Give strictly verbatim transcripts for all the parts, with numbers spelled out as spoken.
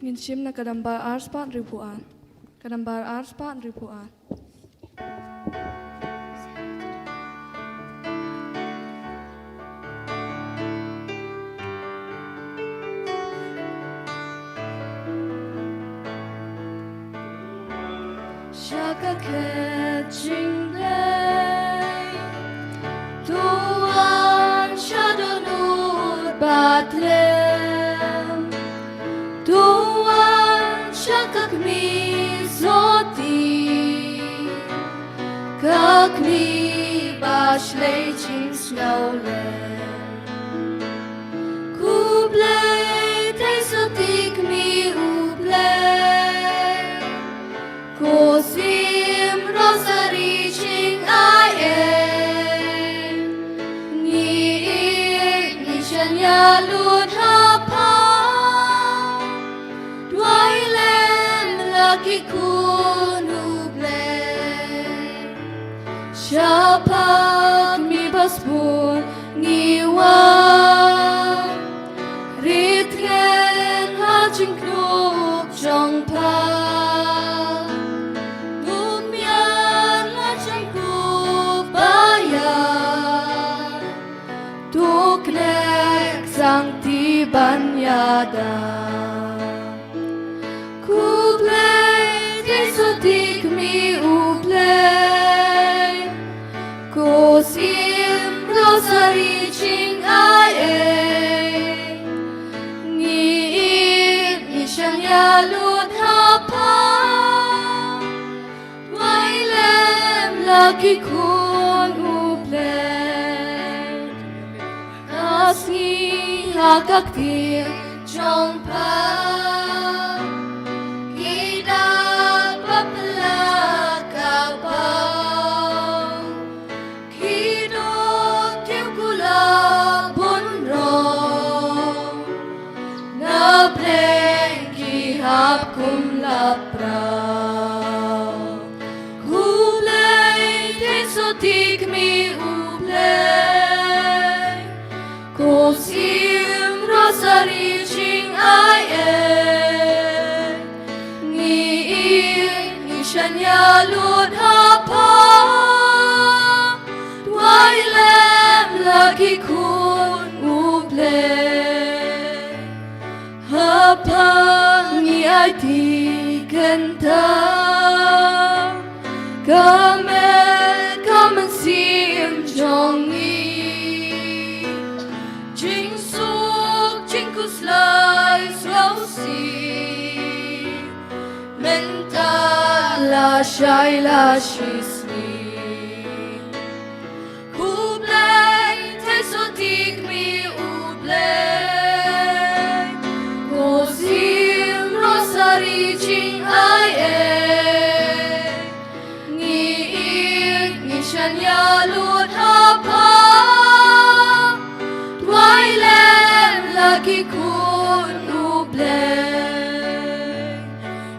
Ngin shim na ka nambar ar spah hynriewphew ar. Ka nambar ar spah hynriewphew ar. Sha ka khet jingblei, to wan sha dohnud ba tlem. To wan sha ka kmie sotti, ka kmie ba shlei jingsngewlem. Khublei te sotti kmie U Blei. Ko sim rosary jingaiei. Ngi ïeit ngi shaniah lut ha pha. Duwai lem la ki khun U Blei. Shaphang mi ba sbun ngi wan. Rit ngen ha jingkhluk jong pha. Nguk mian ha jingkhluk ba ïa. To knek sangti ban ïada. Khublei te sotti kmie U Blei. Ko sim rosary jingaiei. Ngi ïeit ngi shaniah lut ha pha. Duwai lem la ki khun U Blei. Ka sngi ha ka ktien jong pha. Ki dak ba pynlah ka paw. Ki duk kiew kula bun rong. Na Blei ki hap kum la prah. Khublei te sotti kmie U Blei. Ko sim rosary jingaiei. Ngi ïeit ngi shaniah lut ha pha. Duwai lem la ki khun U Blei. Ha pha ngi aiti kyntang. Ka met ka mynsiem jong ngi. Jingsuk jingkhuslai sngewsih. Mynta lashai lashisngi. Khublei te sotti kmie U Blei. Ko sim rosary jingaiei. Ngi ïeit ngi shaniah lut ha pha. Duwai lem la ki khun U Blei.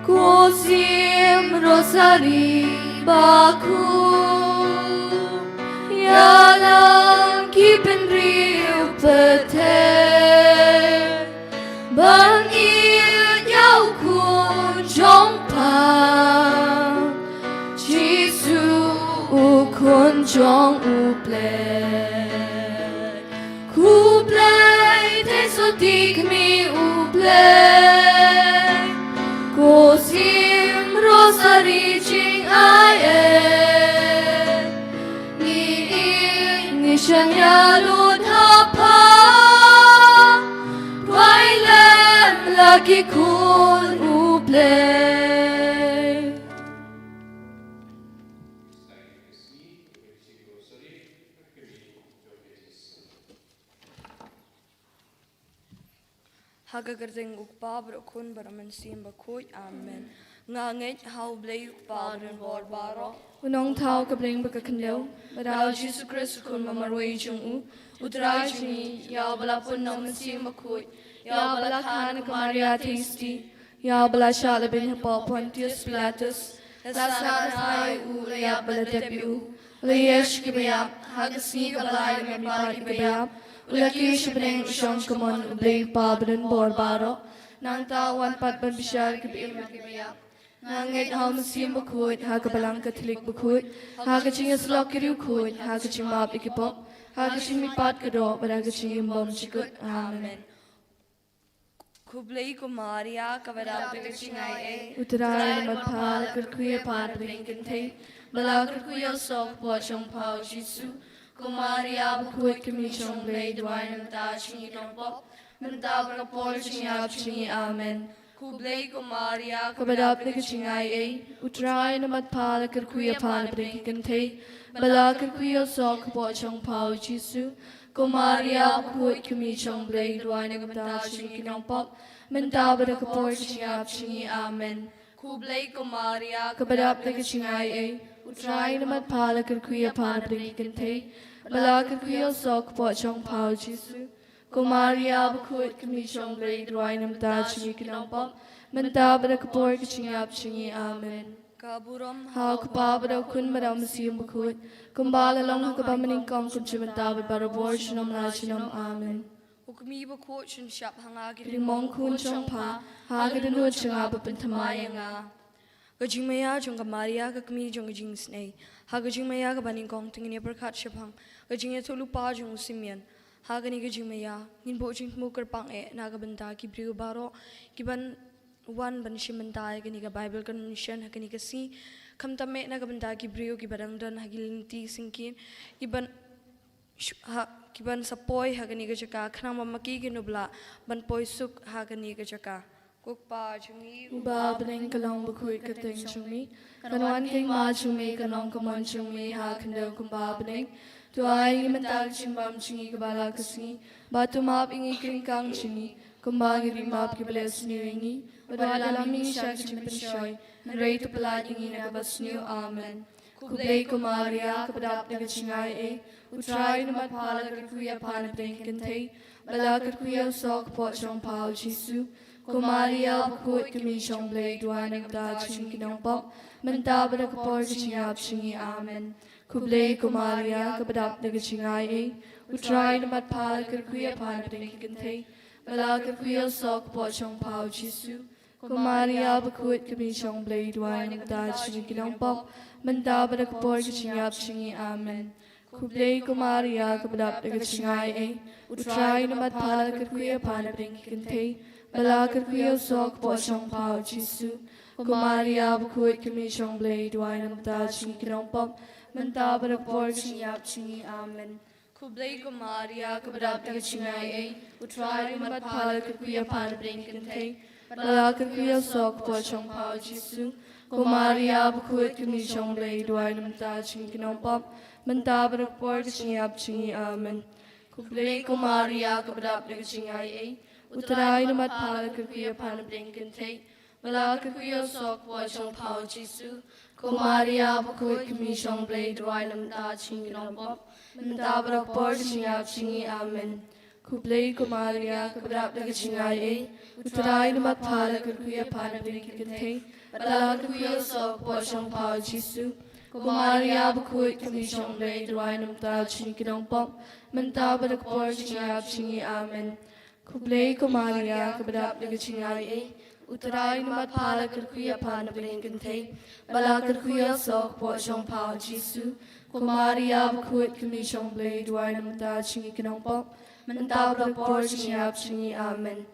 Ko sim rosary bakhuid. Ïalam ki bynriew pyrthei. Ban ïeit ïa u khun jong pha. Jisu u khun jong U Blei. Khublei te sotti kmie U Blei. Ko sim rosary jingaiei. Ngi ïeit ngi shaniah lut ha pha. Duwai lem la ki khun U Blei. Ha ka kyrteng U Kpa bad U Khun bad U Mynsiem Bakhuid. Amen. Nga ngeit ha U Blei U Kpa badonbor baroh. U Nongthaw ka bneng bad ka khyndew. Bad ha U Jisu Khrist u Khun ba marwei jong u. U Trai jong ngi, ïa uba la pun na U Mynsiem Bakhuid. Ïa uba la kha na ka Maria Theisotti. Ïa uba la shah la beiñ hapoh Pontius Pilatus. La sah ha u, la ïap bad la tep ïa u. U la ïaid sha kiba ïap, ha ka sngi kaba lai na ka bynta kiba ïap. U la kiew sha bneng u shong sha ka mon U Blei U Kpa badonbor baroh. Nangta wan pat ban bishar kiba im bad kiba ïap. Nga ngeit ha u Mynsiem Bakhuid, ha ka Balang Katholik Bakhuid, ha ka jingïasyllok ki riewkhuid, ha ka jingmap ïa ki pop, ha ka jingmihpat ka doh bad ha ka jingim bymjukut. Amen. Khublei ko Maria, kaba dap da ka jingai ei. U Trai u don bad pha, la kyrkhu ïa pha na bneng kynthei, bad la kyrkhu ïa u soh ka kpoh jong pha u Jisu. Ko Maria bakhuid, ka kmie jong u Blei, duwai namar kata ka jingïapyngngad, mynta bad ka por ka jingïap jong ngi. Amen. Khublei ko Maria, kaba dap da ka jingai ei. U Trai u don bad pha, la kyrkhu ïa pha na bneng kynthei, bad la kyrkhu ïa u soh ka kpoh jong pha u Jisu. Ko Maria bakhuid, ka kmie jong u Blei, duwai namar kata ka jingïapyngngad, mynta bad ka por ka jingïap jong ngi. Amen. Khublei ko Maria, kaba dap da ka jingai ei. U Trai u don bad pha, la kyrkhu ïa pha na bneng kynthei, bad la kyrkhu ïa u soh ka kpoh jong pha u Jisu. Ko Maria bakhuid, ka kmie jong u Blei, duwai namar kata ka jingïapyngngad, mynta bad ka por ka jingïap jong ngi. Amen. Ka burom ha u Kpa bad ha u Khun bad ha u Mynsiem Bakhuid, kumba la long ha kaba mynnyngkong, kumjuh mynta bad barabor, junom la junom. Amen. Ko Kmie bakhuid, shon shap ha nga ki ri mongkhun jong pha, ha ka dohnud jong nga ba pynthymmai ïa nga. Ka jingmaïa jong ka Maria, ka kmie jong ka jingisynei. Ha ka jingmaïa kaba nyngkong te ngin ïa pyrkhat shaphang ka jingïathuhlypa jong u Simeon. Ha kane ka jingmaïa ngin buh jingthmu kyrpang eh na ka bynta ki briew baroh kiban wan ban shim bynta ïa kane ka Bible Convention ha kane ka sngi. Khamtam eh na ka bynta ki briew kiba dang don ha ki lynti syngkien, kiban shu-, ha, kiban sa poi ha kane ka jaka, khnang ba ma ki kin ym lah ban poi suk ha kane ka jaka. Ko Kpa jong ngi uba ha bneng, ka long bakhuid ka kyrteng jong me. Kan wan ka hima jong me, kan long ka mon jong me ha khyndew kumba ha bneng. To ai ïa ngi mynta ka jingbam jong ngi kaba la ka sngi. Bad to map ïa ngi ki ryngkang jong ngi, kumba ngi ruh ngi map ïa kiba leh sniew ïa ngi. Bad wat lam ïa ngi sha ka jingpynshoi, hynrei to pyllait ïa ngi na kaba sniew. Amen. Khublei ko Maria, kaba dap da ka jingai ei. U Trai u don bad pha, la kyrkhu ïa pha na bneng kynthei, bad la kyrkhu ïa u soh ka kpoh jong pha u Jisu. Ko Maria bakhuid, ka kmie jong u Blei, duwai namar kata ka jingïapyngngad, mynta bad ka por ka jingïap jong ngi. Amen. Khublei ko Maria, kaba dap da ka jingai ei. U Trai u don bad pha, la kyrkhu ïa pha na bneng kynthei, bad la kyrkhu ïa u soh ka kpoh jong pha u Jisu. Ko Maria bakhuid, ka kmie jong u Blei, duwai namar kata ka jingïapyngngad, mynta bad ka por ka jingïap jong ngi. Amen. Khublei ko Maria, kaba dap da ka jingai ei. U Trai u don bad pha, la kyrkhu ïa pha na bneng kynthei, bad la kyrkhu ïa u soh ka kpoh jong pha u Jisu. Ko Maria bakhuid, ka kmie jong u Blei, duwai namar kata ka jingïapyngngad, mynta bad ka por ka jingïap jong ngi. Amen. Khublei ko Maria, kaba dap da ka jingai ei. U Trai u don bad pha, la kyrkhu ïa pha na bneng kynthei, bad la kyrkhu ïa u soh ka kpoh jong pha u Jisu. Ko Maria bakhuid, ka kmie jong u Blei, duwai namar kata ka jingïapyngngad, mynta bad ka por ka jingïap jong ngi. Amen. Khublei ko Maria, kaba dap da ka jingai ei. U Trai u don bad pha, la kyrkhu ïa pha na bneng kynthei, bad la kyrkhu ïa u soh ka kpoh jong pha u Jisu. Ko Maria bakhuid, ka kmie jong u Blei, duwai namar kata ka jingïapyngngad, mynta bad ka por ka jingïap jong ngi. Amen. Khublei ko Maria, kaba dap da ka jingai ei. U Trai u don bad pha, la kyrkhu ïa pha na bneng kynthei, bad la kyrkhu ïa u soh ka kpoh jong pha u Jisu. Ko Maria bakhuid, ka kmie jong u Blei, duwai namar kata ka jingïapyngngad, mynta bad ka por ka jingïap jong ngi. Amen. Khublei ko Maria, kaba dap da ka jingai ei. U Trai u don bad pha, la kyrkhu ïa pha na bneng kynthei, bad la kyrkhu ïa u soh ka kpoh jong pha u Jisu. Ko Maria bakhuid, ka kmie jong u Blei, duwai namar kata ka jingïapyngngad, mynta bad ka por ka jingïap jong ngi. Amen.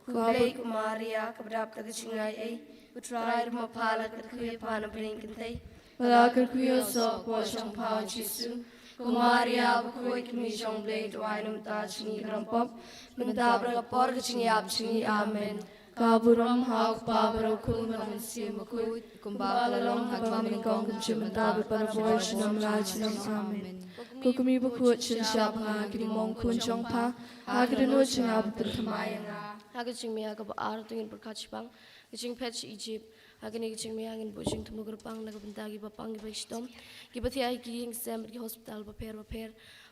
Khublei ko Maria, kaba dap da ka jingai ei. U Trai u don bad pha, la kyrkhu ïa pha na bneng kynthei, bad la kyrkhu ïa u soh ka kpoh jong pha u Jisu. Ko Maria bakhuid, ka kmie jong u Blei, duwai namar kata ka jingïapyngngad, mynta bad ka por ka jingïap jong ngi. Amen. Ka burom ha u Kpa bad ha u Khun bad ha u Mynsiem Bakhuid, kumba la long ha kaba mynnyngkong, kumjuh mynta bad barabor, junom la junom. Amen. Ko Kmie bakhuid, shon shap ha nga ki ri mongkhun jong pha, ha ka dohnud jong nga ba pynthymmai ïa nga. Ha ka jingmaïa kaba ar to ngin pyrkhat shaphang ka jingphet sha Ijipt. Ha kane ka jingmaïa ngin buh jingthmu kyrpang na ka bynta kiba pang kiba shitom, kiba thiah ha ki ïing ki sem bad ki hospital bapher bapher.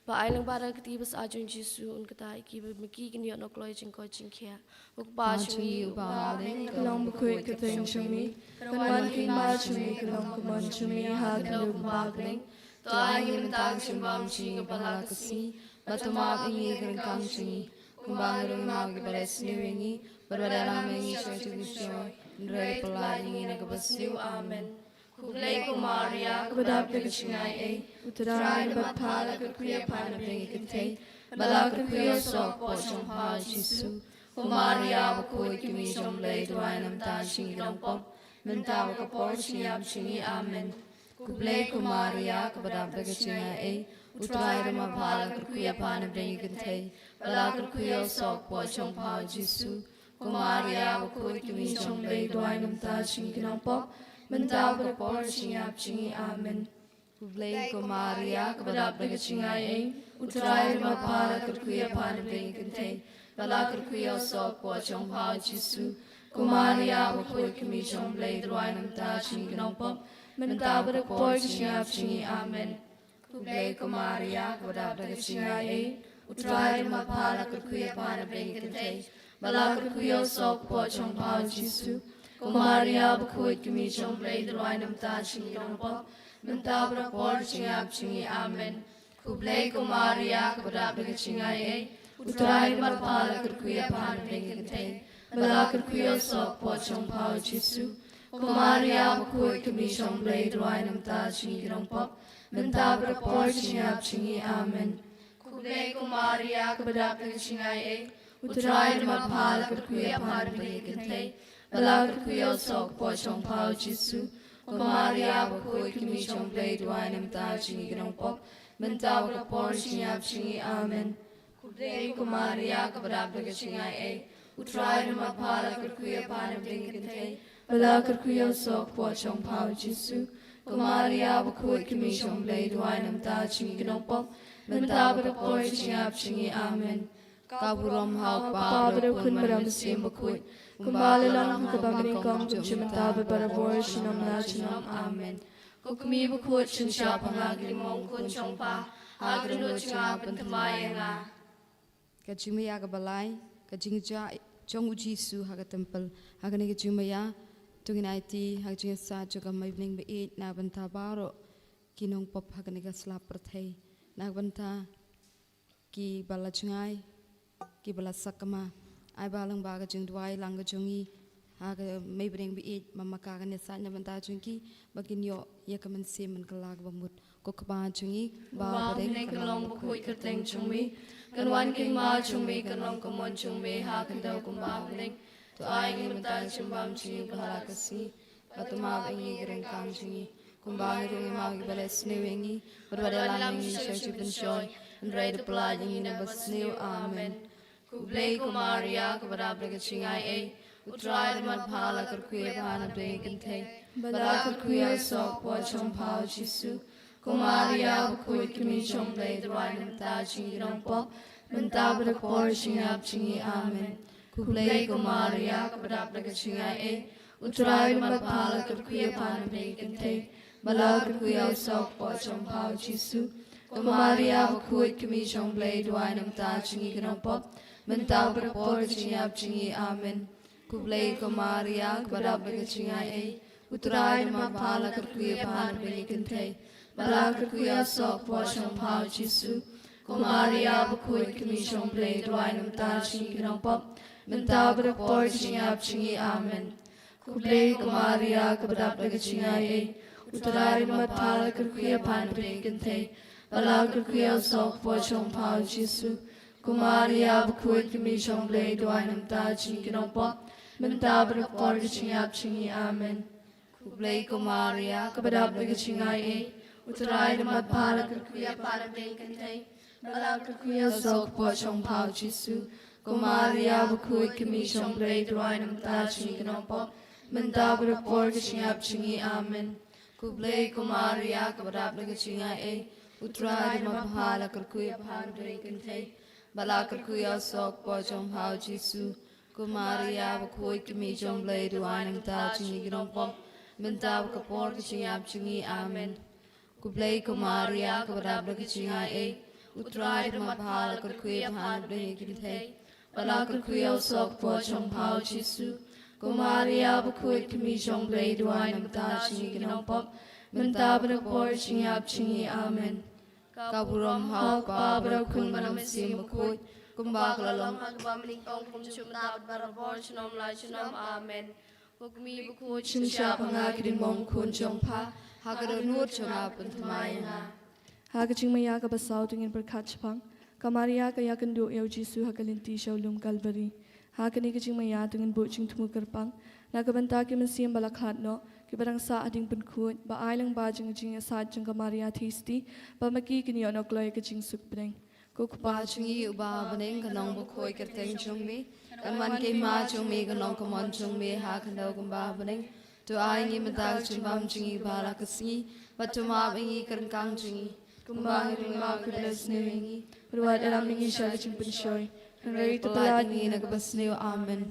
Ba ai lyngba da ka kti ba sah jong u Jisu un ktah ïa ki ba ma ki kin ïoh noh kloi jingkoit jingkhiah. Ko Kpa jong ngi uba ha bneng, ka long bakhuid ka kyrteng jong me. Kan wan ka hima jong me, kan long ka mon jong me ha ka khyndew kumba ha bneng. To ai ngi mynta ka jingbam jong ngi kaba la ka sngi, bad to map ïa ngi ki ryngkang jong ngi, Kumba ngi ruh ngi map ïa kiba leh sniew ïa ngi, bad wat ïalam ïa ngi sha ka jingpynshoi, hynrei pyllait ïa ngi na kaba sniew. Amen. Khublei ko Maria, kaba dap da ka jingaiei, U Trai u don bad pha, la kyrkhu ïa pha na pdeng ki kynthei, bad la kyrkhu ïa u soh ka kpoh jong pha u Jisu. Ko Maria bakhuid, ka kmie jong U Blei, duwai namar kata jong ngi ki nongpop, mynta bad ka por jingïap jong ngi. Amen. Khublei ko Maria, kaba dap da ka jingaiei, U Trai u don bad pha, la kyrkhu ïa pha na pdeng ki kynthei, bad la kyrkhu ïa u soh ka kpoh jong pha u Jisu. Ko Maria bakhuid, ka kmie jong U Blei, duwai namar kata jong ngi ki nongpop, mynta bad ka por jingïap jong ngi. Amen. Khublei ko Maria, kaba dap da ka jingaiei, U Trai u don bad pha, la kyrkhu ïa pha na pdeng ki kynthei, bad la kyrkhu ïa u soh ka kpoh jong pha u Jisu. Ko Maria bakhuid, ka kmie jong U Blei, duwai namar kata jong ngi ki nongpop, mynta bad ka por jingïap jong ngi. Amen. Khublei ko Maria, kaba dap da ka jingaiei, U Trai u don bad pha, la kyrkhu ïa pha na pdeng ki kynthei, bad la kyrkhu ïa u soh ka kpoh jong pha u Jisu. Ko Maria bakhuid, ka kmie jong U Blei, duwai namar kata jong ngi ki nongpop, mynta bad ka por jingïap jong ngi. Amen. Khublei ko Maria, kaba dap da ka jingaiei, U Trai u don bad pha, la kyrkhu ïa pha na pdeng ki kynthei, bad la kyrkhu ïa u soh ka kpoh jong pha u Jisu. Ko Maria bakhuid, ka kmie jong U Blei, duwai namar kata jong ngi ki nongpop, mynta bad ka por jingïap jong ngi. Amen. Khublei ko Maria, kaba dap da ka jingaiei, U Trai u don bad pha, la kyrkhu ïa pha na pdeng ki kynthei, bad la kyrkhu ïa u soh ka kpoh jong pha u Jisu. Ko Maria bakhuid, ka kmie jong U Blei, duwai namar kata jong ngi ki nongpop, mynta bad ka por jingïap jong ngi. Amen. Khublei ko Maria, kaba dap da ka jingaiei, U Trai u don bad pha, la kyrkhu ïa pha na pdeng ki kynthei, bad la kyrkhu ïa u soh ka kpoh jong pha u Jisu. Ko Maria bakhuid, ka kmie jong U Blei, duwai namar kata jong ngi ki nongpop, mynta bad ka por jingïap jong ngi. Amen. Ka burom ha u Kpa bad u Khun bad u Mynsiem Bakhuid, kumba la long ha kaba nyngkong, kumjuh mynta bad barabor, junom la junom. Amen. Ko Kmie bakhuid, shim shah pha nga ki lymong khun jong pha, ha ka dohnud jong nga pynthymmai ïa nga. Ka jingmaïa kaba lai, ka jingjah jong u Jisu ha ka templ. Ha kane ka jingmaïa, to ngin aiti ha ka jingïasaid jong ka Mei Bneng Baieit na ka bynta baroh ki nongpop ha kane ka sla pyrthei, na ka bynta kiba la jngai, kiba la sakma. Ai ba lyngba ka jingduwai lang ka jong ngi ha ka Mei Bneng Baieit, ma ka kan ïasaid na ka bynta jong ki, ba kin ïoh ïa ka mynsiem man ka la kaba mut. Ko Kpa jong ngi ba ha bneng, kan long bakhuid ka kyrteng jong me, kan wan ka hima jong me, kan long ka mon jong me ha ka khyndew kumba ha bneng. To ai ïa ngi mynta ka jingbam jong ngi ka ha la ka sngi, bad to map ïa ngi ki ryngkang jong ngi, kumba ngi ruh ngi map ïa kiba leh sniew ïa ngi, bad wat ïalam ïa ngi sha ka jingpynshoi, hynrei to pyllait ïa ngi na kaba sniew. Amen. Khublei ko Maria, kaba dap da ka jingaiei, U Trai u don bad pha, la kyrkhu ïa pha na pdeng ki kynthei, bad la kyrkhu ïa u soh ka kpoh jong pha u Jisu. Ko Maria bakhuid, ka Kmie jong U Blei, duwai namar kata jong ngi ki nongpop, mynta bad ka por jingïap jong ngi. Amen. Khublei ko Maria, kaba dap da ka jingaiei, U Trai u don bad pha, la kyrkhu ïa pha na pdeng ki kynthei, bad la kyrkhu ïa u soh ka kpoh jong pha u Jisu. Ko Maria bakhuid, ka Kmie jong U Blei, duwai namar kata jong ngi ki nongpop, mynta bad ka por jingïap jong ngi. Amen. Khublei ko Maria, kaba dap da ka jingaiei, U Trai u don bad pha, la kyrkhu ïa pha na pdeng ki kynthei, bad la kyrkhu ïa u soh ka kpoh jong pha u Jisu. Ko Maria bakhuid, ka Kmie jong U Blei, duwai namar kata jong ngi ki nongpop, mynta bad ka por jingïap jong ngi. Amen. Khublei ko Maria, kaba dap da ka jingaiei, U Trai u don bad pha, la kyrkhu ïa pha na pdeng ki kynthei, bad la kyrkhu ïa u soh ka kpoh jong pha u Jisu. Ko Maria bakhuid, ka Kmie jong U Blei, duwai namar kata jong ngi ki nongpop, mynta bad ka por ka jingïap jong ngi. Amen. Khublei ko Maria, kaba dap da ka jingaiei, U Trai u don bad pha, la kyrkhu ïa pha na pdeng ki kynthei, bad la kyrkhu ïa u soh ka kpoh jong pha u Jisu. Ko Maria bakhuid, ka Kmie jong U Blei, duwai namar kata jong ngi ki nongpop, mynta bad ka por ka jingïap jong ngi. Amen. Khublei ko Maria, kaba dap da ka jingaiei, U Trai u don bad pha, la kyrkhu ïa pha na pdeng ki kynthei, bad la kyrkhu ïa u soh ka kpoh jong pha u Jisu. Ko Maria bakhuid, ka Kmie jong U Blei, duwai namar kata jong ngi ki nongpop, mynta bad ka por ka jingïap jong ngi. Amen. Khublei ko Maria, kaba dap da ka jingaiei, U Trai u don bad pha, la kyrkhu ïa pha na pdeng ki kynthei, bad la kyrkhu ïa u soh ka kpoh jong pha u Jisu. Ko Maria bakhuid, ka Kmie jong U Blei, duwai namar kata jong ngi ki nongpop, mynta bad ka por ka jingïap jong ngi. Amen. Ka burom ha u Kpa bad u Khun bad u Mynsiem Bakhuid, Kumba ka la long ha kaba mynnyngkong, kum juh mynta bad barabor junom la junom. Amen. Ko Kmie bakhuid, shim shah ha nga ki diengphna khun jong pha, ha ka dohnud jong nga pynthymmai ïa nga. Ha ka jingmaïa kaba saw to ngin pyrkhat shaphang ka Maria ka ïakynduh ïa u Jisu ha ka lynti sha u lum Kalbari. Ha kane ka jingmaïa to ngin buh jingthmu kyrpang na ka bynta ki mynsiem ba la khlad noh, kiba dang sah hadien pynkhuid, ba ai lang ba jong ka jingïasaid jong ka Maria Theisotti, ba ma ki kin ïoh noh kloi ïa ka jingsuk bneng. Ko Kpa jong ngi uba ha bneng, ka nongbakhuid kyrteng jong me, kan wan ka hima jong me, kan long ka mon jong me ha ka khyndew kumba ha bneng. To ai ngi mynta ka jingbam jong ngi ba la ka sngi, bad to map ïa ngi ki ryngkang jong ngi, kumba ngi ruh ngi map ïa kiba la sniew ïa ngi. Bad wat ïalam ïa ngi sha ka jingpynshoi, hynrei to pyllait ïa ngi na kaba sniew. Amen.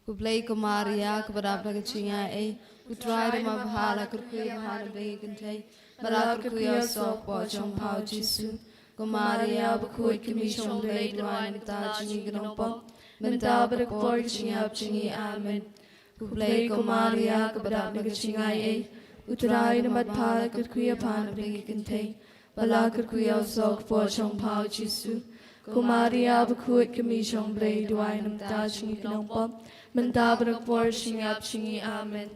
Khublei ko Maria, kaba dap da ka jingaiei, U Trai u don bad pha, la kyrkhu ïa pha ha pdeng ki kynthei, bad la kyrkhu ïa u soh kpoh jong pha, U Jisu. Ko Maria bakhuid, ka Kmie jong U Blei, duwai namar ka jong ngi ki nongpop, mynta bad ha ka por ka jingïap jong ngi. Amen. Khublei ko Maria, kaba dap da ka jingaiei, U Trai u don bad pha, la kyrkhu ïa pha ha pdeng ki kynthei, bad la kyrkhu ïa u soh kpoh jong pha, U Jisu. Ko Maria bakhuid, ka Kmie jong U Blei, duwai namar ka jong ngi ki nongpop, mynta bad ha ka por ka jingïap jong ngi. Amen.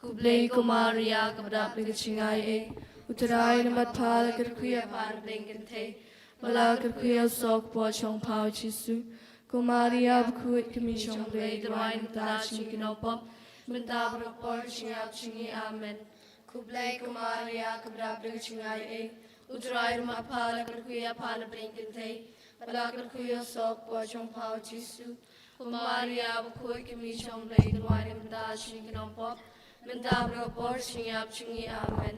Khublei ko Maria, kaba dap da ka jingaiei, U Trai u don bad pha, la kyrkhu ïa pha ha pdeng ki kynthei, bad la kyrkhu ïa u soh kpoh jong pha, U Jisu. Ko Maria bakhuid, ka Kmie jong U Blei, duwai namar ka jong ngi ki nongpop, mynta bad ha ka por ka jingïap jong ngi. Amen. Khublei ko Maria, kaba dap da ka jingaiei, U Trai u don bad pha, la kyrkhu ïa pha ha pdeng ki kynthei, bad la kyrkhu ïa u soh kpoh jong pha, U Jisu. Ko Maria bakhuid, ka Kmie jong U Blei, duwai namar ka jong ngi ki nongpop, mynta bad ha ka por ka jingïap jong ngi. Amen.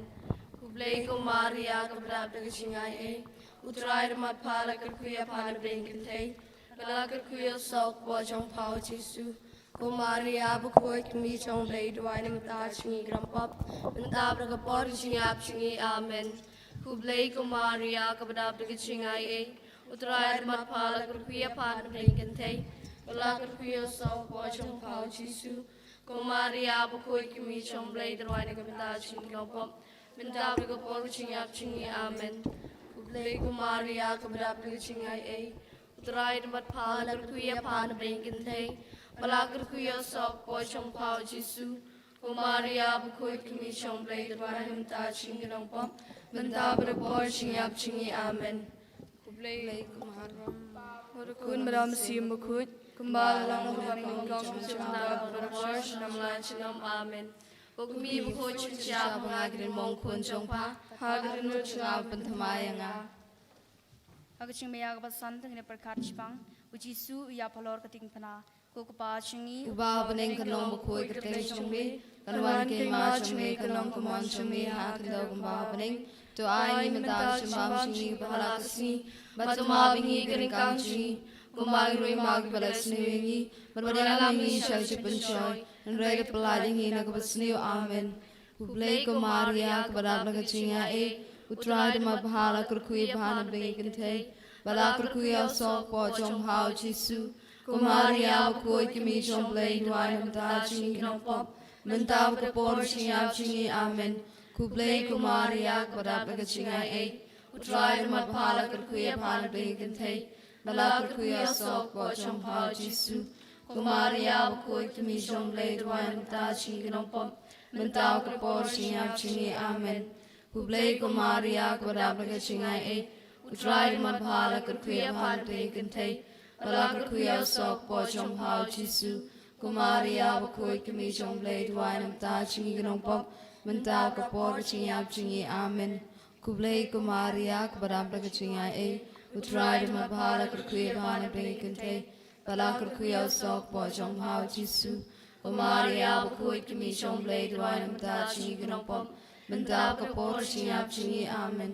Khublei ko Maria, kaba dap da ka jingaiei, U Trai u don bad pha, la kyrkhu ïa pha ha pdeng ki kynthei, bad la kyrkhu ïa u soh kpoh jong pha, U Jisu. Ko Maria bakhuid, ka Kmie jong U Blei, duwai namar ka jong ngi ki nongpop, mynta bad ha ka por ka jingïap jong ngi. Amen. Khublei ko Maria, kaba dap da ka jingaiei, U Trai u don bad pha, la kyrkhu ïa pha ha pdeng ki kynthei, bad la kyrkhu ïa u soh kpoh jong pha, U Jisu. Ko Maria bakhuid, ka Kmie jong U Blei, duwai namar ka jong ngi ki nongpop, mynta bad ha ka por ka jingïap jong ngi. Amen. Khublei ko Maria, kaba dap da ka jingaiei, U Trai u don bad pha, la kyrkhu ïa pha ha pdeng ki kynthei, bad la kyrkhu ïa u soh kpoh jong pha, U Jisu. Ko Maria bakhuid, ka Kmie jong U Blei, duwai namar ka jong ngi ki nongpop, mynta bad ha ka por ka jingïap jong ngi. Amen. Khublei ko Maria. Ko Khun bad ko Mynsiem Bakhuid, kumba la long ha kaba mynnyngkong, mynta bad barabor, junom la junom. Amen. Ko Kmie bakhuid, shim shah ha nga ki diengphna khun jong pha, ha ka dohnud jong nga pynthymmai ïa nga. Ha ka jingmaïa kaba san to ngin pyrkhat shaphang U Jisu u ïap halor ka diengphna. Ko Kpa jong ngi uba ha bneng, ka nongbakhuid kyrteng jong me, kan wan ka hima jong me, kan long ka mon jong me ha ka khyndew kumba ha bneng. To ai ngi mynta ka jingbam jong ngi ba ha la ka sngi, bad to map ïa ngi ki ryngkang jong ngi, kumba ngi ruh ngi map ïa kiba la sniew ïa ngi, bad wat ïalam ïa ngi sha ka jingpynshoi, hynrei to pyllait ïa ngi na kaba sniew. Amen. Khublei ko Maria, kaba dap da ka jingaiei, U Trai u don bad pha, la kyrkhu ïa pha ha pdeng ki kynthei, bad la kyrkhu ïa u soh kpoh jong pha, U Jisu. Ko Maria bakhuid, ka Kmie jong U Blei, duwai namar ka jong ngi ki nongpop, mynta bad ha ka por ka jingïap jong ngi. Amen. Khublei ko Maria, kaba dap da ka jingaiei, U Trai u don bad pha, la kyrkhu ïa pha ha pdeng ki kynthei, bad la kyrkhu ïa u soh kpoh jong pha, U Jisu. Ko Maria bakhuid, ka Kmie jong U Blei, duwai namar ka jong ngi ki nongpop, mynta bad ha ka por ka jingïap jong ngi. Amen. Khublei ko Maria, kaba dap da ka jingaiei, U Trai u don bad pha, la kyrkhu ïa pha ha pdeng ki kynthei, bad la kyrkhu ïa u soh kpoh jong pha, U Jisu. Ko Maria bakhuid, ka Kmie jong U Blei, duwai namar ka jong ngi ki nongpop, mynta bad ha ka por ka jingïap jong ngi. Amen. Khublei ko Maria, kaba dap da ka jingaiei, U Trai u don bad pha, la kyrkhu ïa pha ha pdeng ki kynthei, bad la kyrkhu ïa u soh kpoh jong pha, U Jisu. Ko Maria bakhuid, ka Kmie jong U Blei, duwai namar ka jong ngi ki nongpop, mynta bad ha ka por ka jingïap jong ngi. Amen.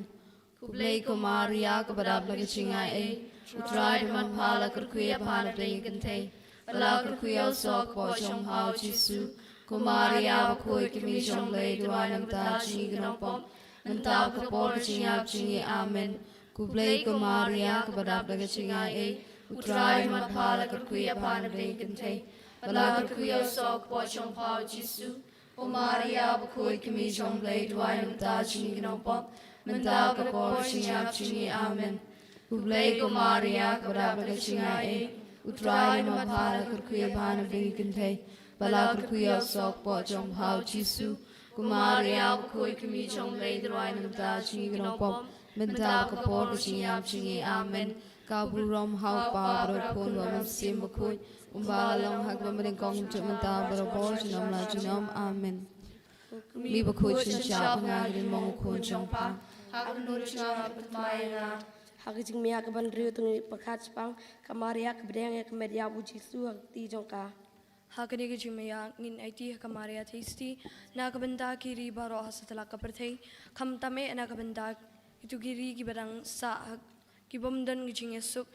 Khublei ko Maria, kaba dap da ka jingaiei, U Trai u don bad pha, la kyrkhu ïa pha ha pdeng ki kynthei, bad la kyrkhu ïa u soh kpoh jong pha, U Jisu. Ko Maria bakhuid, ka Kmie jong U Blei, duwai namar ka jong ngi ki nongpop, mynta bad ha ka por ka jingïap jong ngi. Amen. Khublei ko Maria, kaba dap da ka jingaiei, U Trai u don bad pha, la kyrkhu ïa pha ha pdeng ki kynthei, bad la kyrkhu ïa u soh kpoh jong pha, U Jisu. Ko Maria bakhuid, ka Kmie jong U Blei, duwai namar ka jong ngi ki nongpop, mynta bad ha ka por ka jingïap jong ngi. Amen. Khublei ko Maria, kaba dap da ka jingaiei, U Trai u don bad pha, la kyrkhu ïa pha hapdeng ki kynthei, bad la kyrkhu ïa u soh kpoh jong pha U Jisu. Ko Maria bakhuid, ka kmie jong U Blei, duwai na ka bynta jong ngi ki nongpop, mynta bad ka por ka jingïap jong ngi. Amen. Ka burom ha U Kpa, bad ha U Khun, bad ha U Mynsiem Bakhuid, kumba la long ha kaba nyngkong, mynta bad barabor, junom la junom. Amen. Ko kmie bakhuid, shynshar ha nga, ka ri mong U Khun jong pha. Ha ka kynnoh jong nga, pynthymmai ïa nga. Ha ka jingmih ka ban riew, to ngin pyrkhat shaphang ka Maria kaba pdiang ïa ka met ïap U Jisu ha ka kti jong ka. Ha kane ka jingmih ngin aiti ha ka Maria Theisotti na ka bynta ki ri baroh ha satlak ka pyrthei, khamtam eh na ka bynta kito ki ri kiba dang sah ha, ki bym don ka jingïasuk.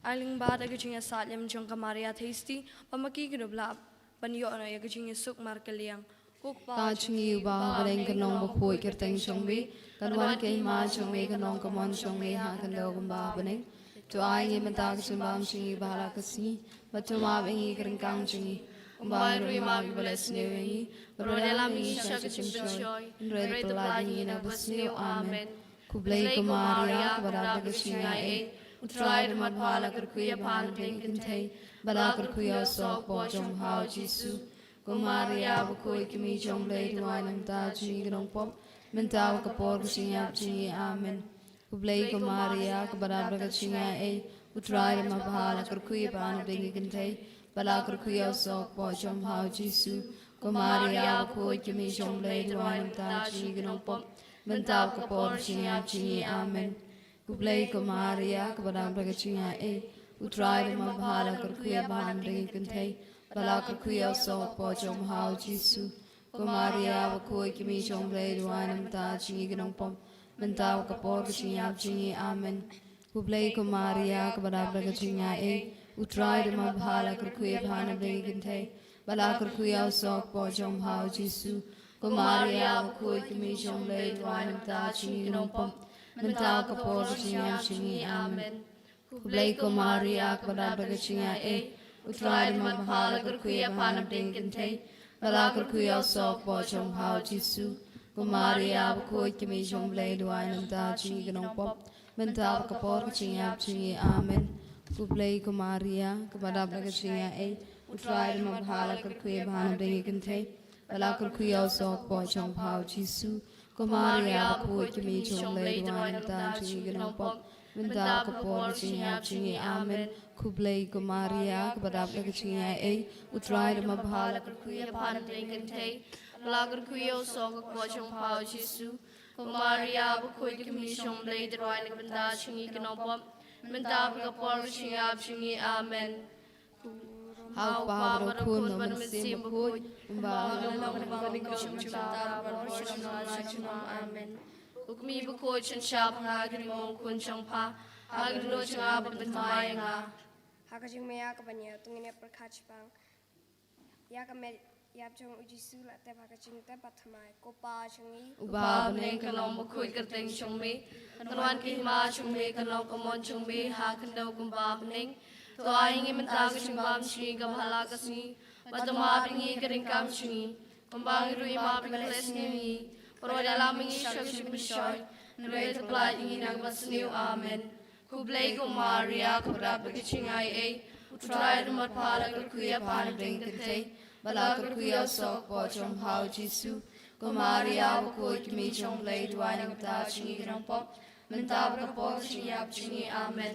Ai lyngba da ka jingïasaid lem jong ka Maria Theisotti, ba ma ki kin ïoh ban ïoh noh ïa ka jingïasuk markylliang. Ko Kpa jong ngi uba ha bneng, ka nong bakhuid kyrteng jong me, kan wan ka hima jong me, kan long ka mon jong me ha khyndew kumba ha bneng. To ai ngi mynta ka jingbam jong ngi ba ha la ka sngi, bad to map ïa ngi ka ryngkang jong ngi, kumba ngi ruh ngi map ïa kiba leh sniew ïa ngi, bad wat ïalam ïa ngi sha ka jingpynshoi, hynrei to pyllait ïa ngi na kaba sniew. Amen. Khublei ko Maria, kaba dap da ka jingaiei, U Trai u don bad pha, la kyrkhu ïa pha hapdeng ki kynthei, bad la kyrkhu ïa u soh kpoh jong pha U Jisu. Ko Maria bakhuid, ka kmie jong U Blei, duwai na ka bynta jong ngi ki nongpop, mynta bad ka por ka jingïap jong ngi. Amen. Khublei ko Maria, kaba dap da ka jingaiei, U Trai u don bad pha, la kyrkhu ïa pha hapdeng ki kynthei, bad la kyrkhu ïa u soh kpoh jong pha U Jisu. Ko Maria bakhuid, ka kmie jong U Blei, duwai na ka bynta jong ngi ki nongpop, mynta bad ka por ka jingïap jong ngi. Amen. Khublei ko Maria, kaba dap da ka jingaiei, U Trai u don bad pha, la kyrkhu ïa pha hapdeng ki kynthei, bad la kyrkhu ïa u soh kpoh jong pha U Jisu. Ko Maria bakhuid, ka kmie jong U Blei, duwai na ka bynta jong ngi ki nongpop, mynta bad ka por ka jingïap jong ngi. Amen. Khublei ko Maria, kaba dap da ka jingaiei, U Trai u don bad pha, la kyrkhu ïa pha hapdeng ki kynthei, bad la kyrkhu ïa u soh kpoh jong pha U Jisu. Ko Maria bakhuid, ka kmie jong U Blei, duwai na ka bynta jong ngi ki nongpop, mynta bad ka por ka jingïap jong ngi. Amen. Khublei ko Maria, kaba dap da ka jingaiei, U Trai u don bad pha, la kyrkhu ïa pha hapdeng ki kynthei, bad la kyrkhu ïa u soh kpoh jong pha U Jisu. Ko Maria bakhuid, ka kmie jong U Blei, duwai na ka bynta jong ngi ki nongpop, mynta bad ka por ka jingïap jong ngi. Amen. Khublei ko Maria, kaba dap da ka jingaiei, U Trai u don bad pha, la kyrkhu ïa pha hapdeng ki kynthei, bad la kyrkhu ïa u soh kpoh jong pha U Jisu. Ko Maria bakhuid, ka kmie jong U Blei, duwai na ka bynta jong ngi ki nongpop, mynta bad ka por ka jingïap jong ngi. Amen. Khublei ko Maria, kaba dap da ka jingaiei, U Trai u don bad pha, la kyrkhu ïa pha hapdeng ki kynthei, bad la kyrkhu ïa u soh kpoh jong pha U Jisu. Ko Maria bakhuid, ka kmie jong U Blei, duwai na ka bynta jong ngi ki nongpop, mynta bad ka por ka jingïap jong ngi. Amen. Ha U Kpa bad ha U Khun bad ha U Mynsiem Bakhuid, kumba ha ka lynnong, ha ka lynnong, ha ka lynnong, mynta bad barabor, junom la junom. Amen. Ko kmie bakhuid, shynshar ha nga, ka ri mong U Khun jong pha. Ha ka kynnoh jong nga, pynthymmai ïa nga. Ha ka jingmih ka ban ïa, to ngin ïa pyrkhat shaphang ïa ka met ïap jong U Jisu, la tep ha ka jingtep bad thymmai. Ko Pa jong ngi uba ha bneng, ka nong bakhuid kyrteng jong me, kan wan ka hima jong me, kan long ka mon jong me ha khyndew kumba ha bneng. To ai ngi mynta ka jingbam jong ngi kaba ha la ka sngi, bad to map ïa ngi ka ryngkang jong ngi, kumba ngi ruh ngi map ïa kiba leh sniew ïa ngi, bad wat ïalam ïa ngi sha ka jingpynshoi, hynrei to pyllait ïa ngi na kaba sniew. Amen. Khublei ko Maria, kaba dap da ka jingaiei, U Trai u don bad pha, la kyrkhu ïa pha hapdeng ki kynthei, bad la kyrkhu ïa u soh kpoh jong pha U Jisu. Ko Maria bakhuid, ka kmie jong U Blei, duwai na ka bynta jong ngi ki nongpop, mynta bad ka por ka jingïap jong ngi. Amen.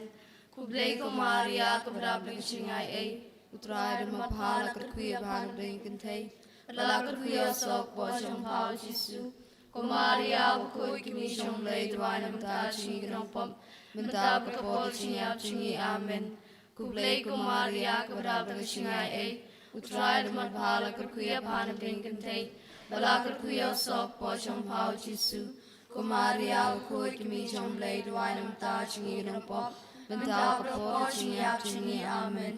Khublei ko Maria, kaba dap da ka jingaiei, U Trai u don bad pha, la kyrkhu ïa pha hapdeng ki kynthei, bad la kyrkhu ïa u soh kpoh jong pha U Jisu. Ko Maria bakhuid, ka kmie jong U Blei, duwai na ka bynta jong ngi ki nongpop, mynta bad ka por ka jingïap jong ngi. Amen. Khublei ko Maria, kaba dap da ka jingaiei, U Trai u don bad pha, la kyrkhu ïa pha hapdeng ki kynthei, bad la kyrkhu ïa u soh kpoh jong pha U Jisu. Ko Maria bakhuid, ka kmie jong U Blei, duwai na ka bynta jong ngi ki nongpop, mynta bad ka por ka jingïap jong ngi. Amen.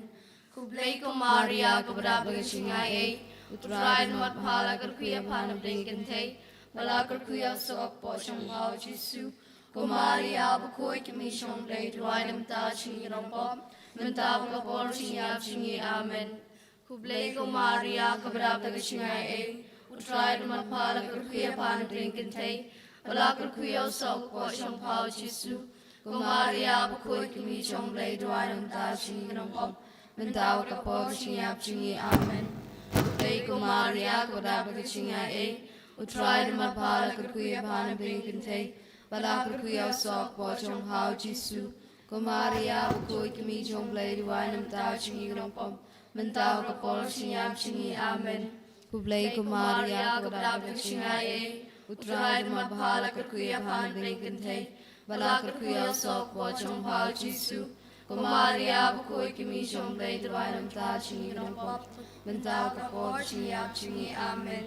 Khublei ko Maria, kaba dap da ka jingaiei, U Trai u don bad pha, la kyrkhu ïa pha hapdeng ki kynthei, bad la kyrkhu ïa u soh kpoh jong pha U Jisu. Ko Maria bakhuid, ka kmie jong U Blei, duwai na ka bynta jong ngi ki nongpop, mynta bad ka por ka jingïap jong ngi. Amen. Khublei ko Maria, kaba dap da ka jingaiei, U Trai u don bad pha, la kyrkhu ïa pha hapdeng ki kynthei, bad la kyrkhu ïa u soh kpoh jong pha U Jisu. Ko Maria bakhuid, ka kmie jong U Blei, duwai na ka bynta jong ngi ki nongpop, mynta bad ka por jingïap jong ngi. Amen. Khublei ko Maria, ko dap da ka jingaiei, U Trai u don bad pha, la kyrkhu ïa pha na bneng ki kynthei, bad la kyrkhu ïa u soh ka kpoh jong pha U Jisu. Ko Maria bakhuid, ka kmie jong U Blei, duwai na ka bynta jong ngi ki nongpop, mynta bad ka por jingïap jong ngi. Amen. Khublei ko Maria, ko dap da ka jingaiei, U Trai u don bad pha, la kyrkhu ïa pha na bneng ki kynthei, bad la kyrkhu ïa u soh ka kpoh jong pha U Jisu. Ko Maria bakhuid, ka kmie jong U Blei, duwai na ka bynta jong ngi ki nongpop, mynta bad ka por jingïap jong ngi. Amen.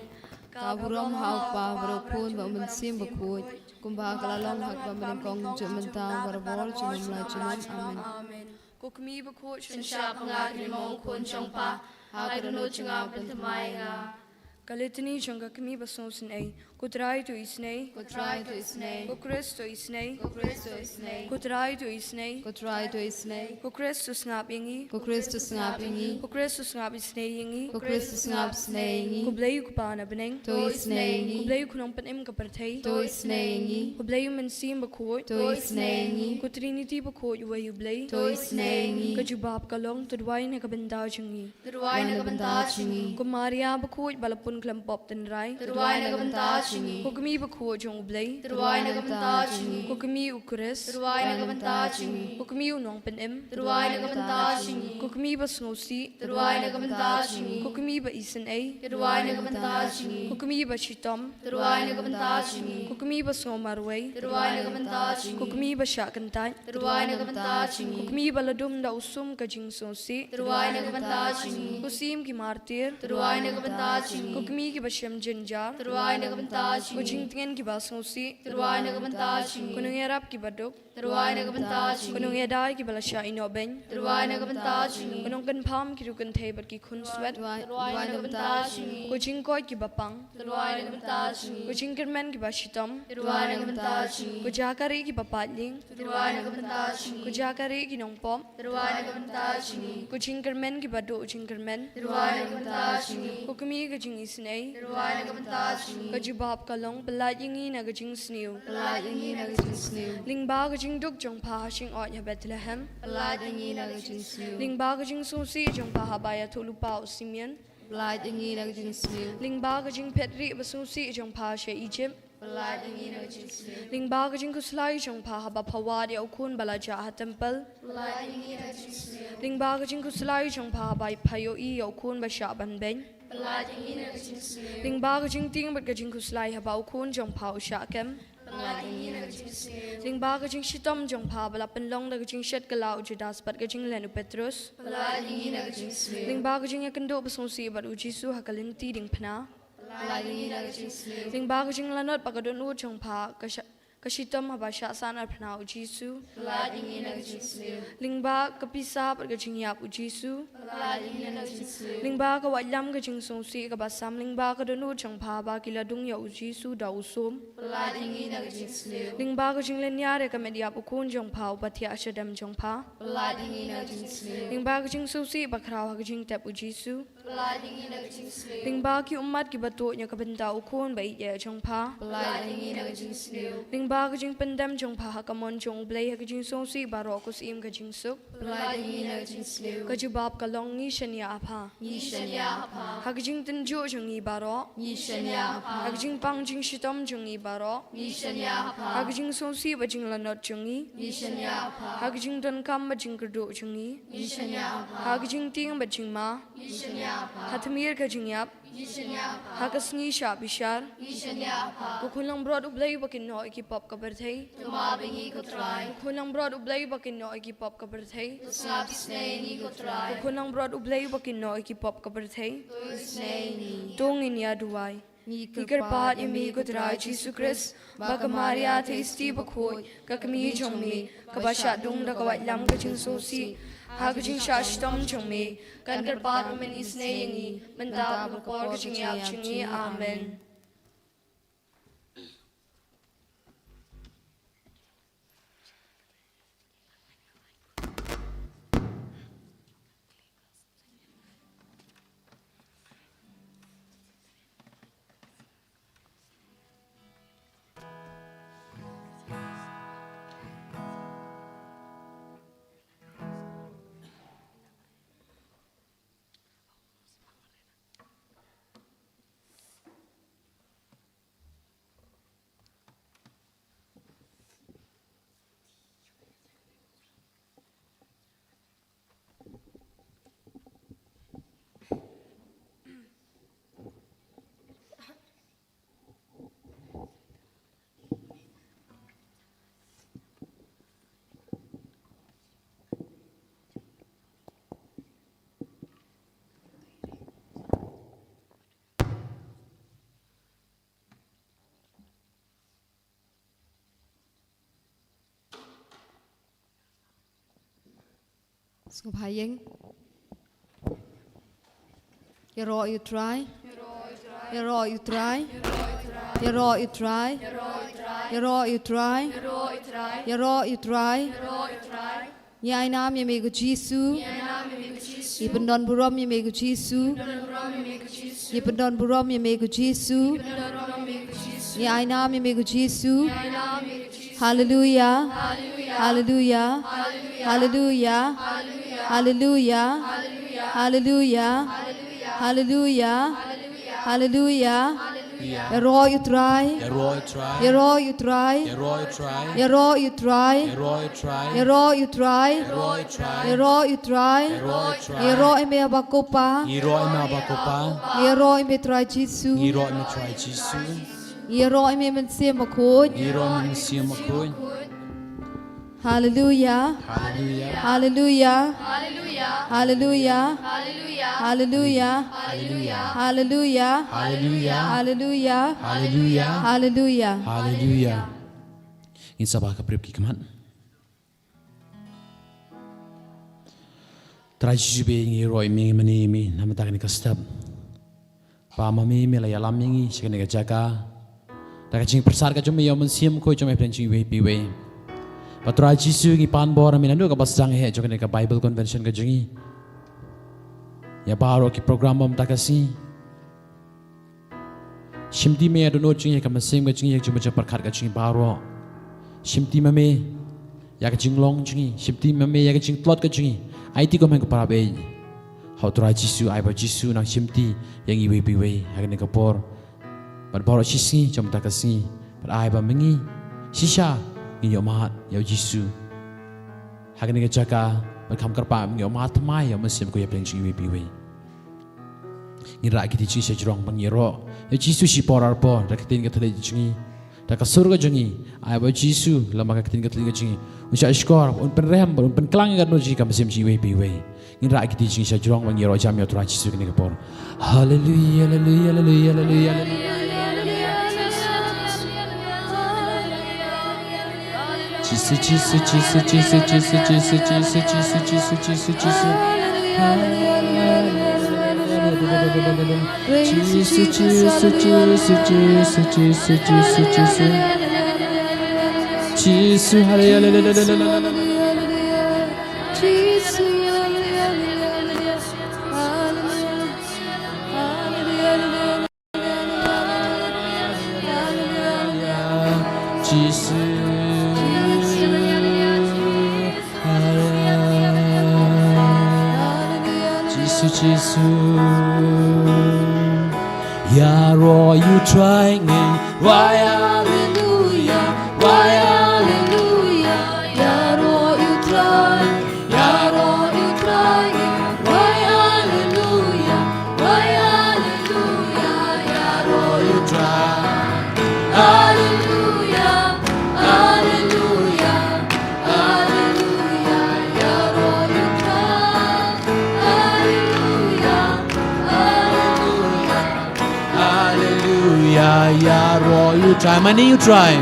Ka burom ha U Kpa bad U Khun bad U Mynsiem Bakhuid, kumba ka la long ha kaba nyngkong, juh mynta, barabor, junom la junom. Amen. Ko kmie bakhuid, sngewbha pynshah ïa kane ka ïingmane khun jong pha ha ka dohnud jong nga, pynthymmai ïa nga. Ka Litany jong ka kmie basngewsynei. Ko Trai to isynei. Ko Trai to isynei. Ko Khrist to isynei. Ko Khrist to isynei. Ko Trai to isynei. Ko Trai to isynei. Ko Khrist to sngap ïa ngi. Ko Khrist to sngap ïa ngi. Ko Khrist to sngap isynei ïa ngi. Ko Khrist to sngap isynei ïa ngi. Ko Blei U Kpa na bneng to isynei ïa ngi. Ko Blei U Khunlung Pynim ka pyrthei to isynei ïa ngi. Ko Blei U Mynsiem Bakhuid to isynei ïa ngi. Ko Trinity bakhuid uwei U Blei to isynei ïa ngi. Ka jubab ka long, to duwai na ka bynta jong ngi. To duwai na ka bynta jong ngi. Ko Maria bakhuid ba la pun khlem pop tynrai, to duwai na ka bynta jong ngi. Ko kmie bakhuid jong U Blei, to duwai na ka bynta jong ngi. Ko kmie U Khrist, to duwai na ka bynta jong ngi. Ko kmie U Nongpynim, to duwai na ka bynta jong ngi. Ko kmie basngewsih, to duwai na ka bynta jong ngi. Ko kmie ba isynei, to duwai na ka bynta jong ngi. Ko kmie bashitom, to duwai na ka bynta jong ngi. Ko kmie basngew marwei, to duwai na ka bynta jong ngi. Ko kmie bashah kyntait, to duwai na ka bynta jong ngi. Ko kmie ba la dum da u sum ka jingsngewsih, to duwai na ka bynta jong ngi. Ko syiem ki martir, to duwai na ka bynta jong ngi. Ko kmie kiba shem jynjar, to duwai na ka bynta jong ngi. Ko jingtngen kiba sngewsih, to duwai na ka bynta jong ngi. Ko nongïarap kiba duk, to duwai na ka bynta jong ngi. Ko nongïada kiba la shah ïehnoh beiñ, to duwai na ka bynta jong ngi. Ko nongkynpham ki riewkynthei bad ki khunswet, to duwai na ka bynta jong ngi. Ko jingkoit kiba pang, to duwai na ka bynta jong ngi. Ko jingkyrmen kiba shitom, to duwai na ka bynta jong ngi. Ko jaka rieh kiba paid lieng, to duwai na ka bynta jong ngi. Ko jaka rieh ki nongpop, to duwai na ka bynta jong ngi. Ko jingkyrmen kiba duh jingkyrmen, to duwai na ka bynta jong ngi. Ko kmie ka jingisynei, to duwai na ka bynta jong ngi. Ka jubab ka long, pyllait ïa ngi na ka jingsniew, pyllait ïa ngi na ka jingsniew. Lyngba ka jingduk jong pha ha shyngkut ha Bethlehem, pyllait ïa ngi na ka jingsniew. Lyngba ka jingsngewsih jong pha haba ïathuhlypa u Simeon, pyllait ïa ngi na ka jingsniew. Lyngba ka jingphet rieh basngewsih jong pha sha Egypt, pyllait ïa ngi na ka jingsniew. Lyngba ka jingkhuslai jong pha haba pha wad ïa u khun ba la jah ha templ, pyllait ïa ngi na ka jingsniew. Lyngba ka jingkhuslai jong pha haba pha ïohi ïa u khun ba shah ban beiñ, pyllait ïa ngi na ka jingsniew. Lyngba ka jingtieng bad ka jingkhuslai haba u khun jong pha u shah kem, pyllait ïa ngi na ka jingsniew. Lyngba ka jingshitom jong pha ba la pynlong da ka jingshet kylla u Judas bad ka jinglen u Petrus, pyllait ïa ngi na ka jingsniew. Lyngba ka jingïakynduh basngewsih bad u Jisu ha ka lynti diengphna, pyllait ïa ngi na ka jingsniew. Lyngba ka jinglanot bad ka dohnud jong pha ka sha-, ka shitom haba shah san arphna u Jisu, pyllait ïa ngi na ka jingsniew. Lyngba ka pisa bad ka jingïap u Jisu, pyllait ïa ngi na ka jingsniew. Lyngba ka waitlam ka jingsngewsih kaba sam lyngba ka dohnud jong pha ba ki la dung ïa u Jisu da u sum, pyllait ïa ngi na ka jingsniew. Lyngba ka jinglynñiar ïa ka met ïap u khun jong pha uba thiah shadem jong pha, pyllait ïa ngi na ka jingsniew. Lyngba ka jingsngewsih bakhraw ha ka jingtep u Jisu, pyllait ïa ngi na ka jingsniew. Lyngba ki ummat kiba tuid na ka bynta u khun ba ïeit jong pha, pyllait ïa ngi na ka jingsniew. Lyngba ka jingpyndem jong pha ha ka mon jong U Blei ha ka jingsngewsih baroh, ko Syiem ka jingsuk, pyllait ïa ngi na ka jingsniew. Ka jubab ka long, ngi shaniah ha pha, ngi shaniah ha pha. Ha ka jingtynjuh jong ngi baroh, ngi shaniah ha pha. Ha ka jingpang jingshitom jong ngi baroh, ngi shaniah ha pha. Ha ka jingsngewsih bad jinglanot jong ngi, ngi shaniah ha pha. Ha ka jingdonkam bad jingkyrduh jong ngi, ngi shaniah ha pha. Ha ka jingtieng bad jingma, ngi shaniah ha pha. Ha tmier ka jingïap, ngi shaniah ha pha. Ha ka sngi shah bishar, ngi shaniah ha pha. Ko khun langbrot U Blei uba kynnoh ïa ki pop ka pyrthei, to map ïa ngi ko Trai. Ko khun langbrot U Blei uba kynnoh ïa ki pop ka pyrthei, to sngap isynei ïa ngi ko Trai. Ko khun langbrot U Blei uba kynnoh ïa ki pop ka pyrthei, to isynei ïa ngi. To ngin ïa duwai. Ngi kyrpad ïa me ko Trai Jisu Khrist, ba ka Maria Theisotti bakhuid, ka kmie jong me, kaba shah dung da ka waitlam ka jingsngewsih ha ka jingshah shitom jong me, kan kyrpad ba men isynei ïa ngi mynta bad ha ka por ka jingïap jong ngi. Amen. Sngewbha ïeng. Ïaroh ïa u Trai. Ïaroh ïa u Trai. Ïaroh ïa u Trai. Ngi ai nam ïa me ko Jisu. Ngi pyndon burom ïa me ko Jisu. Ngi pyndon burom ïa me ko Jisu. Ngi ai nam ïa me ko Jisu. Haleluya. Haleluya. Haleluya. Haleluya. Haleluya. Haleluya. Ïaroh ïa u Trai. Ïaroh ïa u Trai. Ïaroh ïa u Trai. Ïaroh ïa u Trai. Ïaroh ïa u Trai. Ïaroh ïa me haba ko Pa. Ïaroh ïa me haba ko Pa. Ïaroh ïa me Trai Jisu. Ïaroh ïa me Trai Jisu. Ïaroh ïa me Mynsiem Bakhuid. Ïaroh ïa me Mynsiem Bakhuid. Haleluya. Haleluya. Haleluya. Haleluya. Haleluya. Haleluya. Haleluya. Haleluya. Haleluya. Haleluya. Ngin sa ba ka briew ki khmat. Trai Jisu ba ngi ïaroh ïa me, ngi mane ïa me na mynta kane ka step. Ba ma me me la ïalam ïa ngi sha kane ka jaka da ka jingpyrsad ka jong me ïa u Mynsiem Bakhuid jong me hapdeng jong ngi iwei pa iwei. Ba Trai Jisu ngi pan bor na me naduh kaba sdang heh jong kane ka Bible Convention ka jong ngi, ïa baroh ki program ba mynta ka sngi. Shimti ma me ïa ka dohnud jong ngi, ïa ka mynsiem ka jong ngi, ïa ka jingmut jingpyrkhat ka jong ngi baroh. Shimti ma me ïa ka jinglong jong ngi, shimti ma me ïa ka jingtlot ka jong ngi. Aiti kum hynmen ko para baieit. Ha u Trai Jisu, ai ba u Jisu un nang shimti ïa ngi iwei pa iwei ha kane ka por. Bad baroh shi sngi jong mynta ka sngi, bad ai ba ma ngi shisha ngin ïohmad ïa u Jisu ha kane ka jaka, bad kham kyrpad ba ngin ïohmad thymmai ïa u Mynsiem Bakhuid hapdeng jong ngi iwei pa iwei. Ngin rah kiti jong ngi sha jrong ban ïaroh ïa u Jisu shipor arpor da ka ktien ka thylliej jong ngi, da ka sur ka jong ngi. Ai ba u Jisu lem bad ka ktien ka thylliej ka jong ngi un shahshkor, un pynrem bad un pynklang ïa ka dohnud jong ngi, ka mynsiem jong ngi iwei pa iwei. Ngin rah kiti jong ngi sha jrong ban ïaroh jam ïa u Trai Jisu kane ka por. Haleluya, haleluya, haleluya, haleluya. Jisu, Jisu, Jisu, Jisu. Jisu, Jisu, Jisu, Jisu. Jisu, haleluya, haleluya, haleluya. Jisu. Jisu, Jisu. Ïaroh ïa u Trai ngin rwai haleluya, rwai haleluya. Ïaroh ïa u Trai, ïaroh ïa u Trai ngin rwai haleluya, rwai haleluya. Ïaroh ïa u Trai. Haleluya, haleluya, haleluya. Ïaroh ïa u Trai. Haleluya, haleluya. Haleluya, ïaroh ïa u Trai, mane ïa u Trai.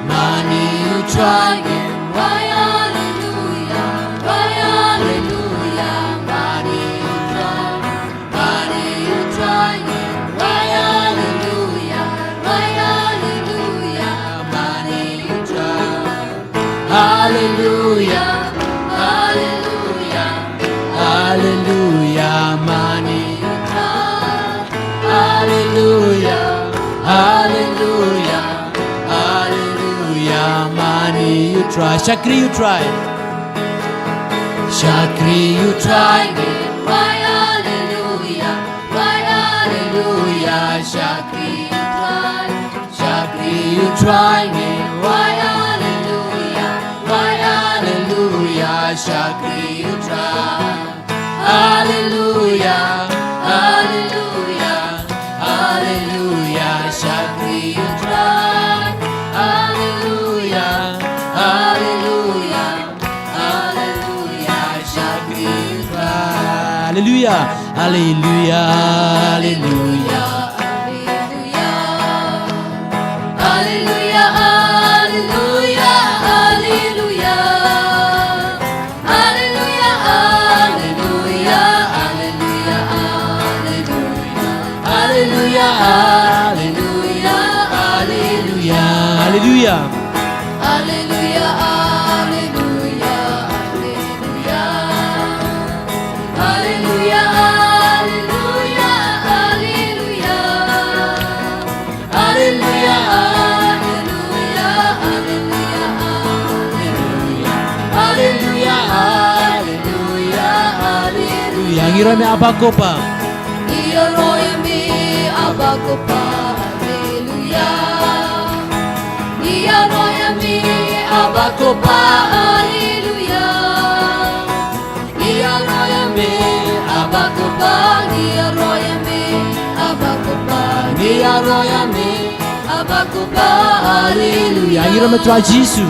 Mane ïa u Trai, rwai haleluya, rwai haleluya. Mane ïa u Trai, mane ïa u Trai, rwai haleluya, rwai haleluya. Mane ïa u Trai. Haleluya, haleluya, haleluya, mane ïa u Trai. Haleluya, haleluya, haleluya, mane ïa u Trai. Shakri ïa u Trai. Shakri ïa u Trai, rwai haleluya, rwai haleluya, shakri ïa u Trai. Shakri ïa u Trai, rwai haleluya, rwai haleluya, shakri ïa u Trai. Haleluya, haleluya, haleluya, shakri ïa u Trai. Haleluya, haleluya, haleluya, shakri ïa u Trai. Haleluya, haleluya, haleluya. Haleluya, haleluya, haleluya. Alleluia, alleluia, alleluia. Alleluia, alleluia, alleluia. Alleluia, alleluia, alleluia, alleluia. Alleluia, alleluia, alleluia. Ngi ïaroh ïa me Abba Ko Pa. Ngi ïaroh ïa me Abba Ko Pa. Alleluia. Ngi ïaroh ïa me Abba Ko Pa. Alleluia. Ngi ïaroh ïa me Abba Ko Pa, ngi ïaroh ïa me Abba Ko Pa, ngi ïaroh ïa me Abba Ko Pa, haleluia. Ngi ïaroh ïa me Trai Jisu.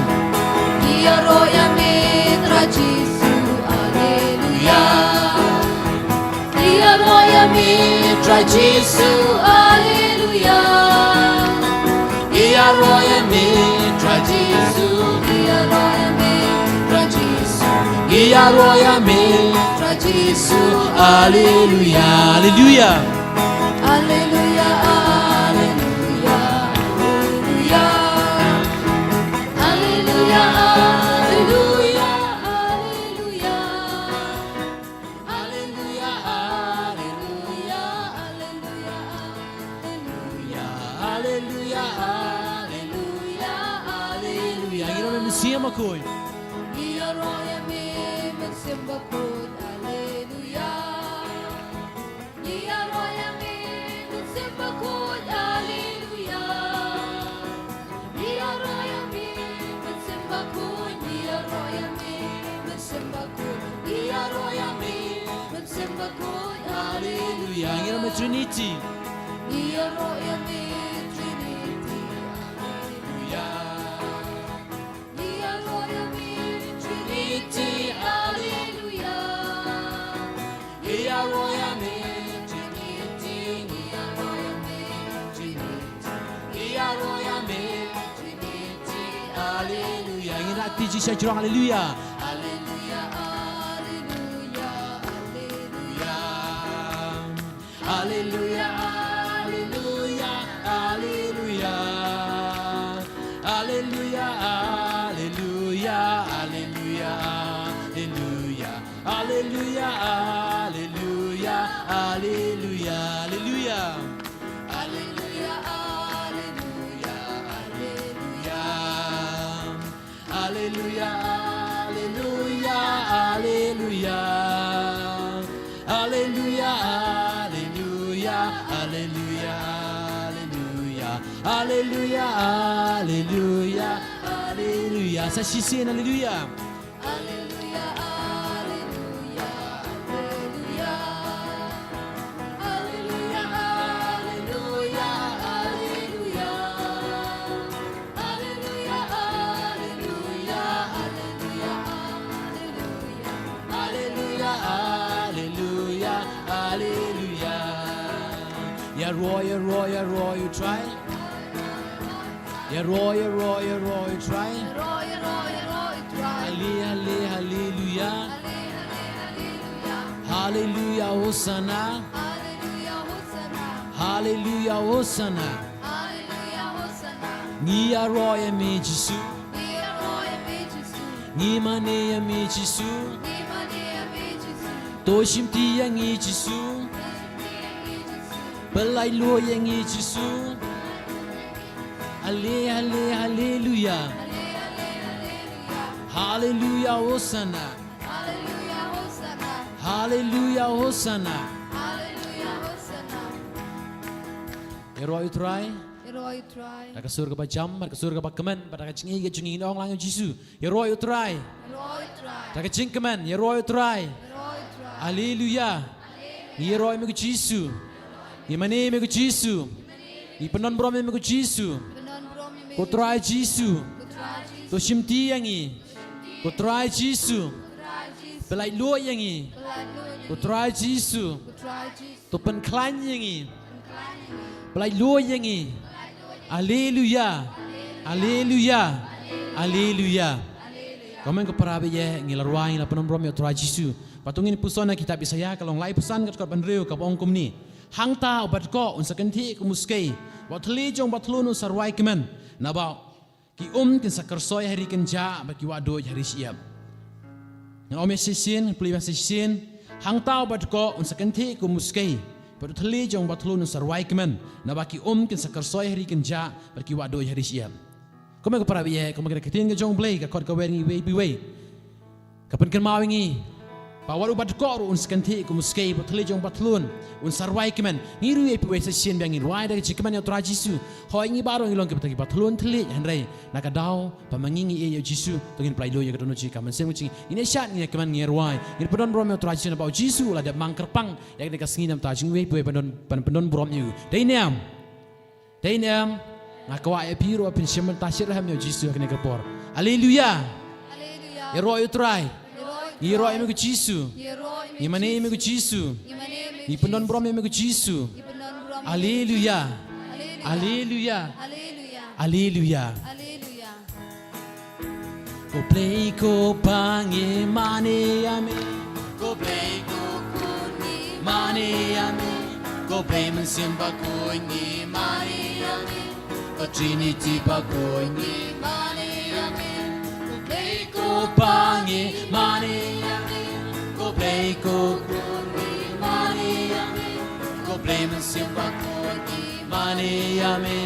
Ngi ïaroh ïa me Trai Jisu, haleluia. Ngi ïaroh ïa me Trai Jisu, haleluia. Ngi ïaroh ïa me Trai Jisu, ngi ïaroh ïa me Trai Jisu, ngi ïaroh ïa me Trai Jisu, haleluia, haleluia. Haleluia, haleluia, haleluia. Haleluia, haleluia, haleluia. Haleluia, haleluia, haleluia, haleluia. Haleluia, haleluia, haleluia. Ngi ïaroh ïa me Mynsiem Bakhuid. Ngi ïaroh ïa me Mynsiem Bakhuid, haleluia. Ngi ïaroh ïa me Mynsiem Bakhuid, haleluia. Ngi ïaroh ïa me Mynsiem Bakhuid, ngi ïaroh ïa me Mynsiem Bakhuid, ngi ïaroh ïa me Mynsiem Bakhuid, haleluia. Ngi ïaroh ïa me Trinity. Ngi ïaroh ïa me Trinity, haleluia. Ngi ïaroh ïa me Trinity, haleluia. Ngi ïaroh ïa me Trinity, ngi ïaroh ïa me Trinity, ngi ïaroh ïa me Trinity, haleluia. Ngin ïa kti shi sha jrong, haleluia. Haleluia, haleluia, haleluia. Haleluia, haleluia, haleluia. Haleluia, haleluia, haleluia, haleluia. Haleluia, haleluia, haleluia, haleluia. Haleluia, haleluia, haleluia. Haleluia, haleluia, haleluia. Haleluia, haleluia, haleluia, haleluia. Haleluia, haleluia, haleluia. Sa shisien, haleluia. Haleluia, haleluia, haleluia. Haleluia, haleluia, haleluia. Haleluia, haleluia, haleluia, haleluia. Haleluia, haleluia, haleluia. Ïaroh, ïaroh, ïaroh ïa u Trai. Ïaroh, ïaroh, ïaroh ïa u Trai. Ïaroh, ïaroh, ïaroh ïa u Trai. Hale, hale, haleluia. Hale, hale, haleluia. Haleluia, Hosanna. Haleluia, Hosanna. Haleluia, Hosanna. Haleluia, Hosanna. Ngi ïaroh ïa me Jisu. Ngi ïaroh ïa me Jisu. Ngi mane ïa me Jisu. Ngi mane ïa me Jisu. To shimti ïa ngi Jisu. To shimti ïa ngi Jisu. Pyllait luid ïa ngi Jisu. Hale, hale, haleluia. Hale, hale, haleluia. Haleluia, Hosanna. Haleluia, Hosanna. Haleluia, Hosanna. Haleluia, Hosanna. Ïaroh ïa u Trai. Ïaroh ïa u Trai. Da ka sur kaba jam, bad ka sur kaba kmen, bad da ka jingïeit ka jong ngi, ngin ong lang ïa u Jisu. Ïaroh ïa u Trai. Ïaroh ïa u Trai. Da ka jingkmen, ïaroh ïa u Trai. Ïaroh ïa u Trai. Haleluia. Haleluia. Ngi ïaroh ïa me ko Jisu. Ngi mane ïa me ko Jisu. Ngi pyndonburom ïa me ko Jisu. Pyndonburom ïa me ko Trai Jisu. Ko Trai Jisu. To shimti ïa ngi. Ko Trai Jisu. Ko Trai Jisu. Pyllait luid ïa ngi. Pyllait luid ïa ngi. Ko Trai Jisu. Ko Trai Jisu. To pynkhlaiñ ïa ngi. Pynkhlaiñ ïa ngi. Pyllait luid ïa ngi. Pyllait luid ïa ngi. Haleluia. Haleluia. Haleluia. Haleluia. Haleluia. Kumne ko para baieit, ngi la rwai, ngi la pyndonburom ïa u Trai Jisu. Bad to ngin puson na kitab Isaïah ka lynnong laiphew san ka dkhot ba hynriew kaba ong kumne. Hangta u badkoh un sa kynthih kum u skei, bad u thylliej jong u bathlun un sa rwai kmen. Naba Ki um kin sa kyrsoi ha ri kynjah, bad ki wahduid ha ri shyiap. Ngan ong ïa shisien, ngan pule ïa shisien. Hangta u bahdkoh un sa kynthih kum u skei, bad u thylliej jong u bathlun un sa rwai kmen. Naba ki um kin sa kyrsoi ha ri kynjah, bad ki wahduid ha ri shyiap. Kumne ko para baieit, kumne ka ktien ka jong U Blei ka khot ka wer ngi iwei pa iwei. Ka pynkynmaw ïa ngi ba wat u bahdkoh ruh un sa kynthih kum u skei, bad u thylliej jong u bathlun un sa rwai kmen. Ngi ruh iwei pa iwei sa shisien biang ngin rwai da ka jingkmen ïa U Trai Jisu. Hooid, ngi baroh ngi long kiba tang ki bathlun thylliej, hynrei na ka daw ba ma ngi ngi ïeit ïa U Jisu, to ngin pynlait lut ïa ka dohnud jong ka mynsiem ka jong ngi. Ngin ïa shad, ngin ïa kmen, ngin ïa rwai, ngin pyndon burom ïa U Trai Jisu, naba U Jisu u la dep mang kyrpang ïa kane ka sngi. Namar ta jong ngi iwei pa iwei ban don, ban pyndon burom ïa u. Dei ne em? Dei ne em? Nga kwah ïa phi ruh phin shim bynta shitrhem ïa U Jisu ha kane ka por. Haleluya. Haleluya. Ïaroh ïa U Trai. Ïaroh ïa U Trai. Ngi ïaroh ïa me ko Jisu. Ngi ïaroh ïa me ko Jisu. Ngi mane ïa me ko Jisu. Ngi mane ïa me ko Jisu. Ngi pyndon burom ïa me ko Jisu. Ngi pyndon burom ïa me ko Jisu. Haleluya. Haleluya. Haleluya. Haleluya. Haleluya. Ko Blei ko Pa ngi mane ïa me. Ko Blei ko Khun ngi mane ïa me. Ko Blei Mynsiem Bakhuid ngi mane ïa me. Ko Trinity Bakhuid ngi mane ïa me. Ko Blei ko Pa ngi mane ïa me. Ko Blei ko Khun ngi mane ïa me. Ko Blei Mynsiem Bakhuid ngi mane ïa me.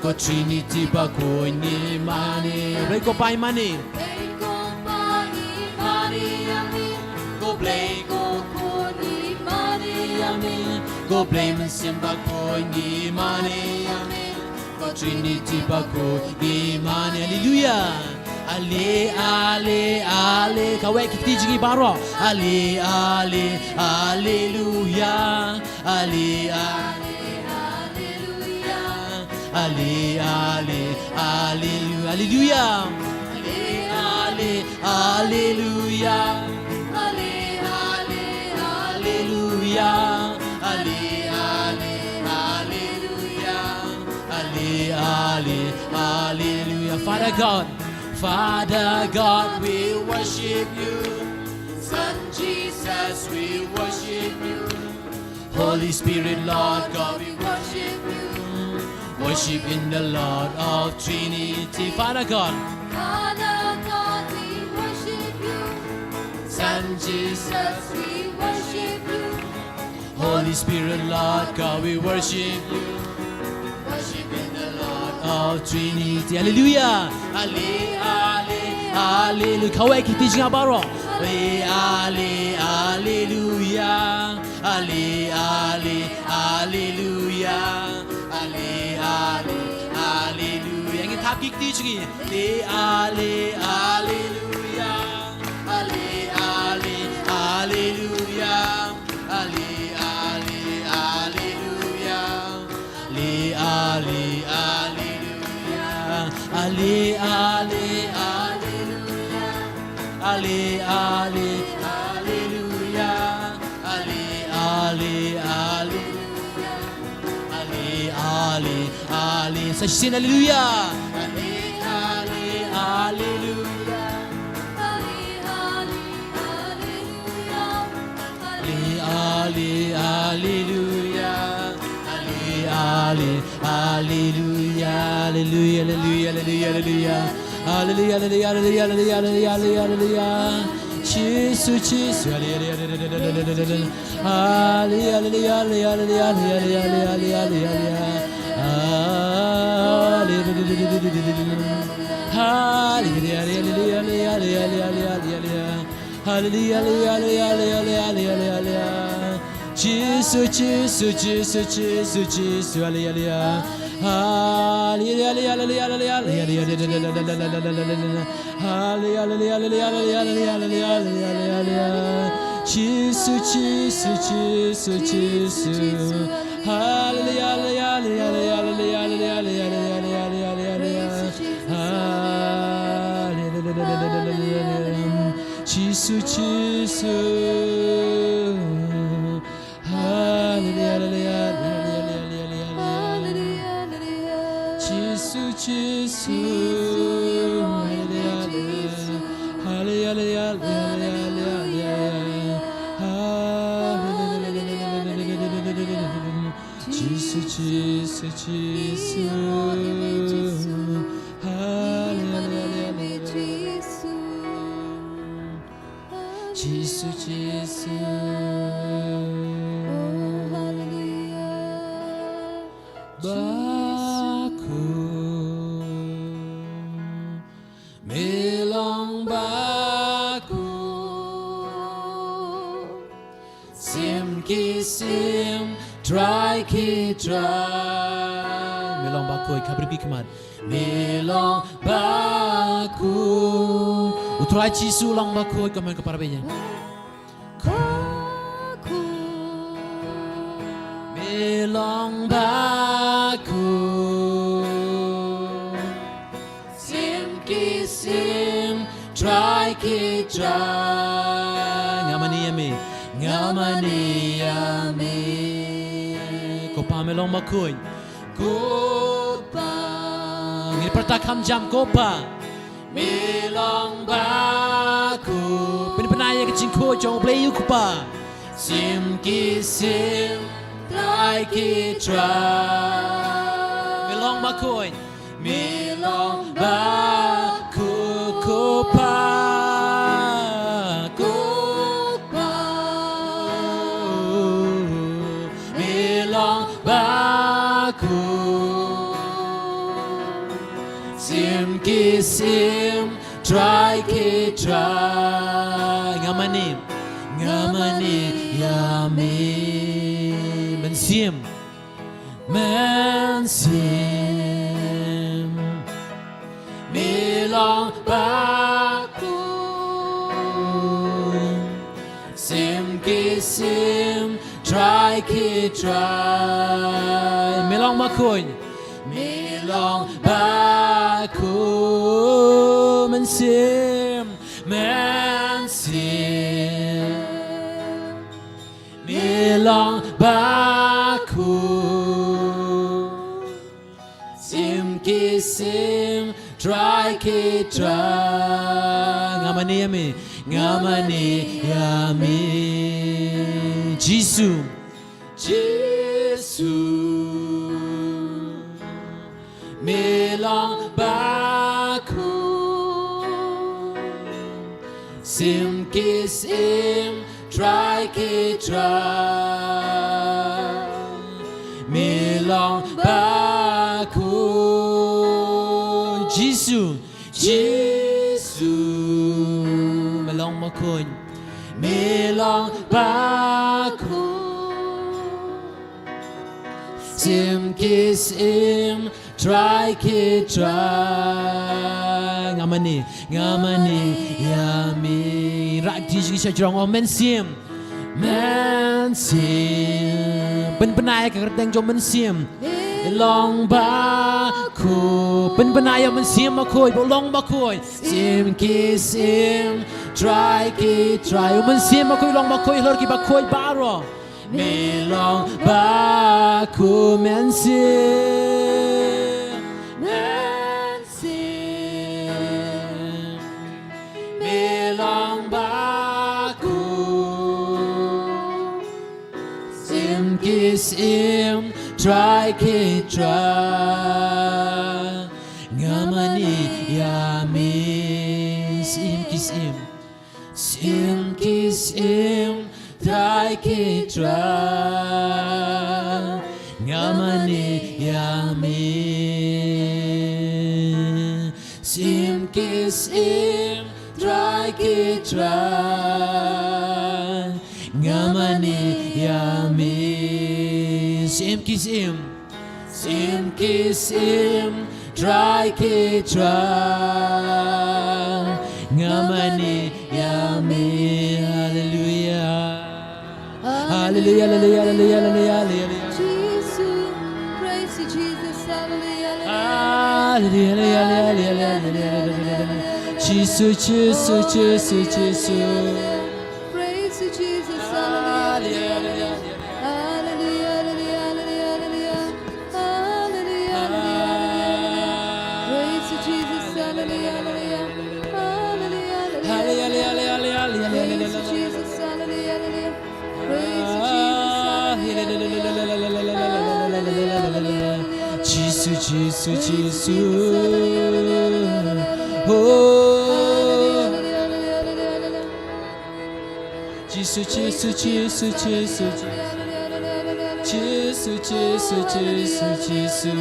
Ko Trinity Bakhuid ngi mane. Blei ko Pa ngi mane. Blei ko Pa ngi mane ïa me. Ko Blei ko Khun ngi mane ïa me. Ko Blei Mynsiem Bakhuid ngi mane ïa me. Ko Trinity Bakhuid ngi mane. Haleluya. Ale, ale, ale. Kawei ki kti jong ngi baroh. Ale, ale, haleluya. Ale, ale, haleluya. Ale, ale, haleluya. Ale, ale, haleluya. Ale, ale, haleluya. Ale, ale, haleluya. Ale, ale, haleluya. Father God, Father God, we worship you. Son Jesus, we worship you. Holy Spirit, Lord God, we worship you. Worship in the Lord of Trinity. Father God. Father God, we worship you. Son Jesus, we worship you. Holy Spirit, Lord God, we worship you. Worship in the Lord of Trinity. Hallelujah. Ale, ale, hallelujah. Kawei ki kti jong nga baroh. Ale, ale, hallelujah. Ale, ale, hallelujah. Ale, ale, hallelujah. Ngin thap ki kti jong ngi. Ale, ale, hallelujah. Ale, ale, hallelujah. Ale, ale, hallelujah. Ale, ale, hallelujah. Ale, ale, hallelujah. Ale, ale, hallelujah. Ale, ale, hallelujah. Ale, ale, ale. Sa shisien hallelujah. Ale, ale, hallelujah. Ale, ale, hallelujah. Ale, ale, hallelujah. Ale, ale, hallelujah. Hallelujah, hallelujah, hallelujah, hallelujah. Hallelujah, hallelujah, hallelujah. Jisu, Jisu, hallelujah, hallelujah. Hallelujah, hallelujah, hallelujah. Hallelujah, hallelujah, hallelujah. Hallelujah, hallelujah, hallelujah. Jisu, Jisu, Jisu, Jisu, Jisu, hallelujah. Hallelujah, hallelujah, hallelujah. Hallelujah, hallelujah, hallelujah. Jisu, Jisu, Jisu, Jisu. Hallelujah, hallelujah, hallelujah. Hallelujah. Jisu, Jisu. Hallelujah, hallelujah, hallelujah. Jisu, Jisu. Hallelujah, hallelujah. Hallelujah. Jisu, Jisu, Jisu. Hallelujah. Jisu, Jisu. Oh, haleluya. Bakhuid. Me long bakhuid. Shim ki shim, Trai ki Trai. Me long bakhuid, khapbriew ki khmat. Me long bakhuid. U Trai Jisu long bakhuid, kumne ka para beiñ. Me long bakhuid. Shim ki shim, Trai ki Trai. Nga mane ïa me. Nga mane ïa me. Ko Pa, me long bakhuid. Ko Pa. Ngin pyrta kham jam, ko Pa. Me long bakhuid. Pynbna ïa ka jingkhuid jong U Blei U Kpa. Shim ki shim, Trai ki Trai. Me long bakhuid. Me long bakhuid, ko Pa, ko Pa. Me long bakhuid. Shim ki shim, Trai ki Trai. Nga mane, nga mane ïa me. Mynsiem. Mynsiem. Me long bakhuid. Shim ki shim, Trai ki Trai. Me long bakhuid. Me long bakhuid. Mynsiem. Mynsiem. Me long bakhuid. Shim ki shim, Trai ki Trai. Nga mane ïa me. Nga mane ïa me. Jisu. Jisu. Me long bakhuid. Shim ki shim, Trai ki Trai. Me long bakhuid. Jisu. Jisu. Me long bakhuid. Me long bakhuid. Shim ki shim, Trai ki Trai. Nga mane, nga mane ïa me. Rah kti jong ngi sha jrong, oh Mynsiem. Mynsiem. Pynbna ïa ka kyrteng jong Mynsiem. Me long bakhuid. Pynbna ïa u Mynsiem Bakhuid ba u long bakhuid. Shim ki shim, Trai ki Trai. U Mynsiem Bakhuid u long bakhuid halor ki bakhuid baroh. Me long bakhuid, Mynsiem. Mynsiem. Me long bakhuid. Shim ki shim, Trai ki Trai. Nga mane ïa me. Shim ki shim. Shim ki shim, Trai ki Trai. Nga mane ïa me. Shim ki shim, Trai ki Trai. Nga mane ïa me. Shim ki shim. Shim ki shim, Trai ki Trai. Nga mane ïa me. Haleluya. Haleluya, haleluya, haleluya, haleluya, haleluya. Jesus. Praise you, Jesus. Haleluya, haleluya. Haleluya, haleluya, haleluya, haleluya, haleluya. Jesus, Jesus, Jesus, Jesus. Praise you, Jesus. Haleluya, haleluya, haleluya. Haleluya, haleluya, haleluya, haleluya. Haleluya, haleluya, haleluya. Praise you, Jesus. Haleluya, haleluya. Haleluya, haleluya. Haleluya, haleluya, haleluya, haleluya. Praise you, Jesus. Haleluya, haleluya. Praise you, Jesus. Haleluya, haleluya. Jisu, Jisu, Jisu. Oh. Haleluya, haleluya, haleluya, haleluya. Jisu, Jisu, Jisu, Jisu, Jisu, Jisu, Jisu, Jisu,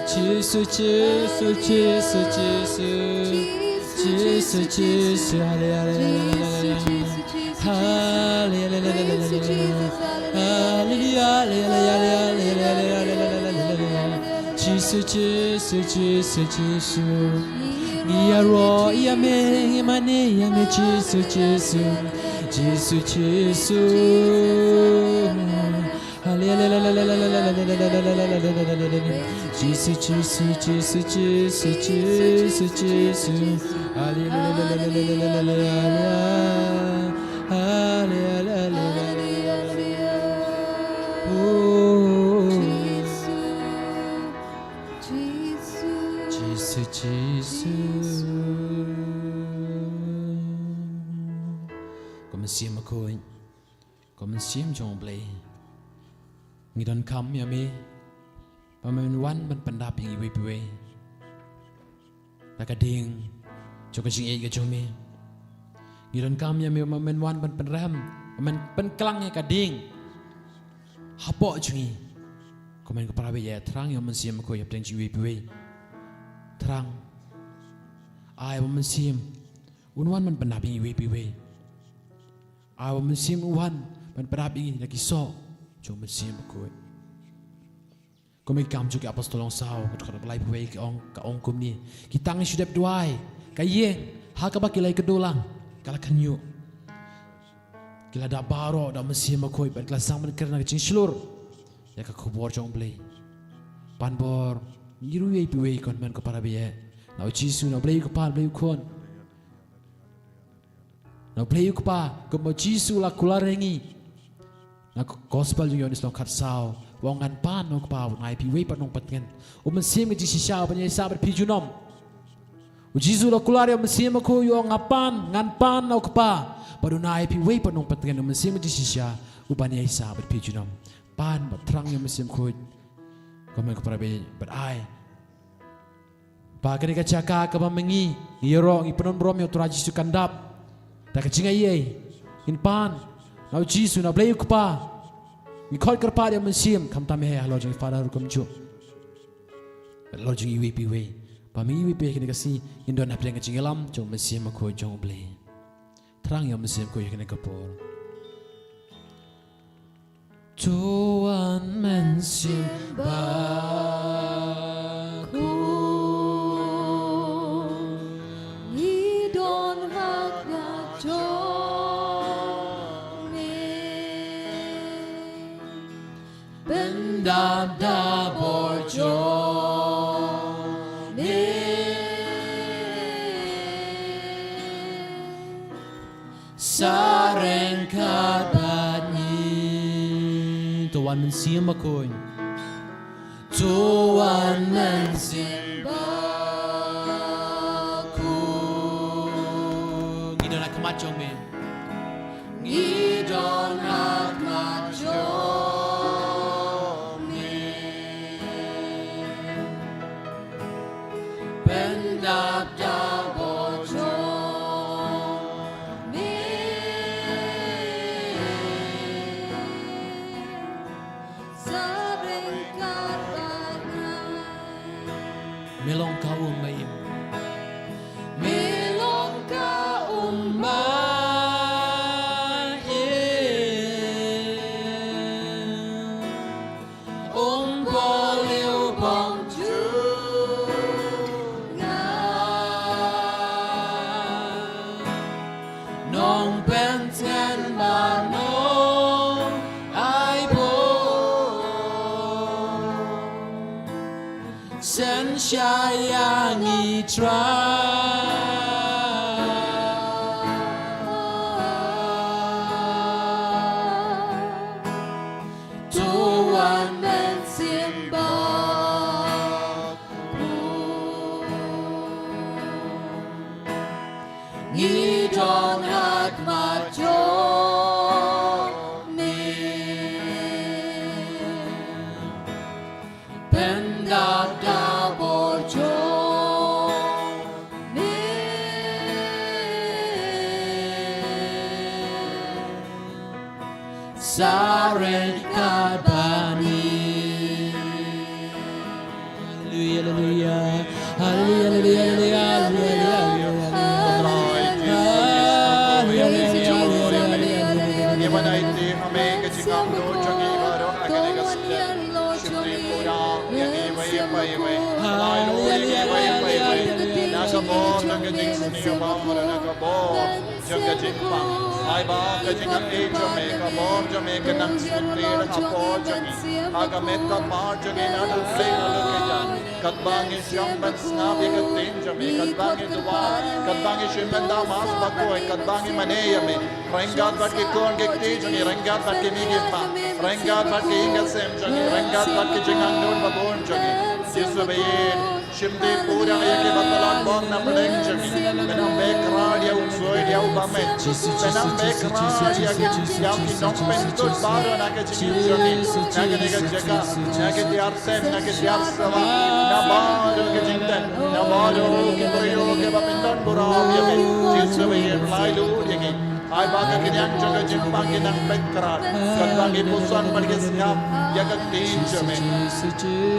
Jisu, Jisu, Jisu, Jisu, Jisu, Jisu, Jisu, hallelujah, hallelujah, hallelujah, hallelujah, hallelujah, hallelujah, hallelujah, hallelujah, hallelujah. Jisu, Jisu, Jisu, Jisu. Ngi ïaroh ïa me, ngi mane ïa me, Jisu, Jisu. Jisu, Jisu. Jisu, Jisu, Jisu, Jisu, Jisu, Jisu, Jisu. Hallelujah. Hallelujah. Oh. Jisu, Jisu. Ko Mynsiem Bakhuid, ko Mynsiem jong U Blei. Ngi donkam ïa me ba men wan ban pyndap ïa ngi iwei pa iwei da ka ding jong ka jingïeit ka jong me. Ngi donkam ïa me ba men wan ban pynrem, ba men pynklang ïa ka ding hapoh jong ngi. Ko men ko para bangeit, thrang ïa U Mynsiem Bakhuid hapdeng jong iwei pa iwei. Thrang. Ai ba U Mynsiem un wan ban pyndap ïa ngi iwei pa iwei. Ai ba U Mynsiem un wan ban pyndap ïa ngi na ki soh jong U Mynsiem Bakhuid. Kum ki Kam jong ki Apostol lynnong saw, ka dkhot kaba laiphew wei, ka ong, ka ong kumne: Ki tang shu dep duwai, ka ïing ha kaba ki la ïakynduh lang ka la khynñiuh. Ki la dap baroh da U Mynsiem Bakhuid bad ki la sdang ban kren da ka jingshlur ïa ka khubor jong U Blei. Pan bor, ngi ruh iwei pa iwei, ko hynmen ko para bangeit, na U Jisu, na U Blei U Kpa, U Blei U Khun, na U Blei U Kpa, kumba U Jisu u la kular ïa ngi na Gospel jong u Ïoannis lynnong khatsaw, u ong: Ngan pan na U Kpa, u ai ïa phi uwei pat u nongpyntngen, U Mynsiem ka jingshisha, u ban ïaisah bad phi junom. U Jisu u la kular ïa U Mynsiem Bakhuid, u ong: Nga pan, ngan pan na U Kpa, bad un ai ïa phi uwei pat u nongpyntngen, U Mynsiem ka jingshisha, u ban ïaisah bad phi junom. Pan bad thrang ïa U Mynsiem Bakhuid, ko hynmen ko para bangeit, bad ai ba kane ka jaka kaba ma ngi ngi ïaroh, ngi pyndonkam ïa U Trai Jisu kan dap da ka jingaiei. Ngin pan na U Jisu, na U Blei U Kpa. Ngi khot kyrpad ïa U Mynsiem, khamtam eh halor jong i Father kumjuh, halor jong iwei pa iwei, ba ma ngi iwei pa iwei ha kane ka sngi ngin don hapdeng ka jingïalam jong U Mynsiem Bakhuid jong U Blei. Thrang ïa U Mynsiem Bakhuid ha kane ka por. To wan Mynsiem Bakhuid, ngi don ha khmat jong me, pyndap da bor jong me. Sa ryngkat bad ngi. To wan Mynsiem Bakhuid. To wan Mynsiem Bakhuid. Ngi don ha khmat jong me. Ngi don ha khmat jong me. Pyndap da bor jong me. Sa ryngkat bad nga. Me long ka um ba im. Me long ka um ba im. Um bor liu bong jong nga. Nongpyntngen bad nongaibor. Synshar ïa ngi Trai. To wan Mynsiem Bakhuid. Ngi don ha khmat jong me. Pyndap da bor jong me. Saren ka bani. Hallelujah, hallelujah, hallelujah, hallelujah, hallelujah, hallelujah. Hallelujah, hallelujah, hallelujah, hallelujah. Ïa ba nai te ha me ka jingangnud jong ngi baroh ha kane ka step. Shim dei pura ïa ngi iwei pa iwei. Hallelujah, hallelujah, hallelujah. Na ka bor jong ka jingsniew bad na ka bor jong ka jingpang. Ai ba ka jingangnud jong me, ka bor jong me ka nang sngewthuh hapoh jong ngi. Ha ka met ka par jong ngi naduh khlei haduh kata. Katba ngi shong ban sngap ïa ka ktien jong me, katba ngi duwai, katba ngi shim bynta Mass Bakhuid, katba ngi mane ïa me. Ryngkat bad ki khun ki kti jong ngi, ryngkat bad ki kmie ki kpa, ryngkat bad ki ïing ki sem jong ngi, ryngkat bad ki jingangnud babun jong ngi. Jisu ba ïeit, shim dei pura ïa ki ba palat bor na pdeng jong ngi. Pynang beh khrad ïa u ksuid ïa u bymman. Pynang beh khrad ïa ki, ïa ki nongpyntut baroh na ka jingim jong ngi. Na kane ka jaka, na ki tiar sem, na ki tiar sawa, na baroh ki jingtep, na baroh ki briew kiba pyndon burom ïa me. Jisu ba ïeit, pynlait lut ïa ngi. Ai ba ka khñiang jong ka jingpang ki nang peit khrad. Katba ngi puson bad ngi sngap ïa ka ktien jong me.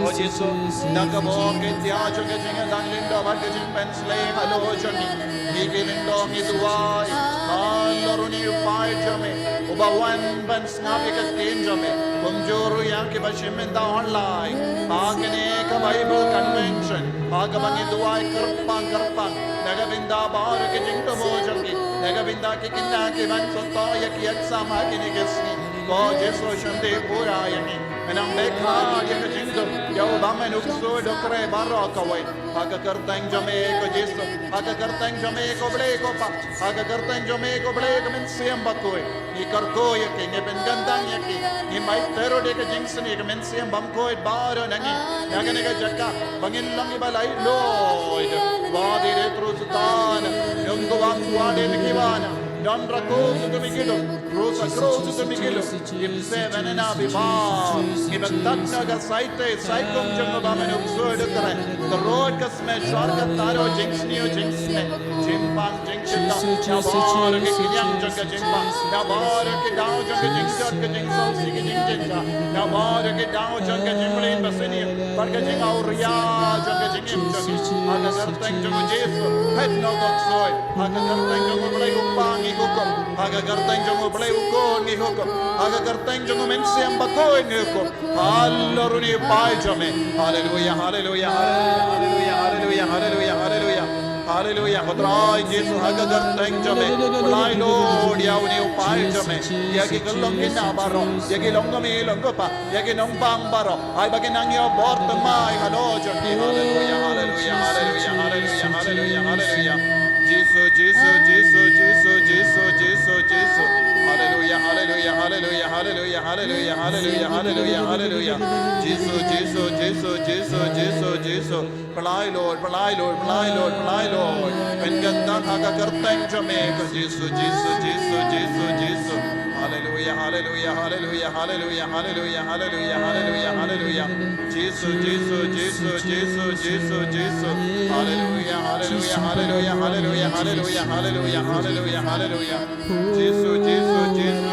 Ko Jisu, na ka bor ka ïa jong ka jingïadang lyngdoh bad ka jingpynshlei halor jong ngi. Ngi ki lyngdoh ngi duwai halor une u paid jong me uba wan ban sngap ïa ka ktien jong me. Kumjuh ruh ïa kiba shim bynta online ha kane ka Bible Convention, ha kaba ngi duwai kyrpang kyrpang na ka bynta baroh ki jingthmu jong ki, na ka bynta ki khynnah kiban sngewthuh ïa ki exam ha kine ki sngi. Ko Jisu, shim dei pura ïa ngi. Pynang beh khrad ïa ka jingdup ïa u bymman, u ksuid, u khreh baroh kawei. Ha ka kyrteng jong me ko Jisu, ha ka kyrteng jong me ko Blei ko Pa, ha ka kyrteng jong me ko Blei ka Mynsiem Bakhuid. Ngi kyrkhu ïa ki, ngi pynkyntang ïa ki, ngi mih through ïa ka jingsniew ka Mynsiem Bakhuid baroh na ngi. Na kane ka jaka ba ngin long kiba laitluid. Wat ïa dei through Soitan, nongkwah kwah dei na ki bana. Don rakhu sha ka mi ki duk, ruh sa kruh sha ka mi ki duk. Ip se ban na bi ba ngi ban tat na ka saite saikum jong u bymman, u ksuid, u khreh. Ka roi ka smet, shar ka taro, jingsniew jingsneng, jingpang jingshita. Na baroh ki khñiang jong ka jingpang, na baroh ki daw jong ka jingjot, ka jingsngewsih, ka jingjynjar, na baroh ki daw jong ka jingmlien basniew bad ka jingawria jong ka jingim jong ngi. Ha ka kyrteng jong u Jisu, phet noh ko ksuid. Ha ka kyrteng jong u Blei u Pa ngi hukum. Ha ka kyrteng jong u Blei u Khun ngi hukum. Ha ka kyrteng jong u Mynsiem Bakhuid ngi hukum. Halor une u paid jong me. Haleluia, haleluia, haleluia, haleluia. Haleluia, ko Trai Jisu, ha ka kyrteng jong me. Pynlait lut ïa une u paid jong me. Ïa ki khyllung khynnah baroh, ïa ki longkmie longkpa, ïa ki nongbam baroh. Ai ba kin nang ïoh bor thymmai halor jong ki. Haleluia, haleluia, haleluia, haleluia, haleluia, haleluia. Jisu, Jisu, Jisu, Jisu, Jisu, Jisu, Jisu. Haleluia, haleluia, haleluia, haleluia, haleluia, haleluia, haleluia, haleluia. Jisu, Jisu, Jisu, Jisu, Jisu, Jisu. Pynlait lut, pynlait lut, pynlait lut, pynlait lut. Pynkyntang ha ka kyrteng jong me ko Jisu, Jisu, Jisu, Jisu, Jisu. Haleluia, haleluia, haleluia, haleluia, haleluia, haleluia, haleluia, haleluia. Jisu, Jisu, Jisu, Jisu, Jisu, Jisu. Haleluia, haleluia, haleluia, haleluia, haleluia, haleluia, haleluia, haleluia. Jisu, Jisu, Jisu,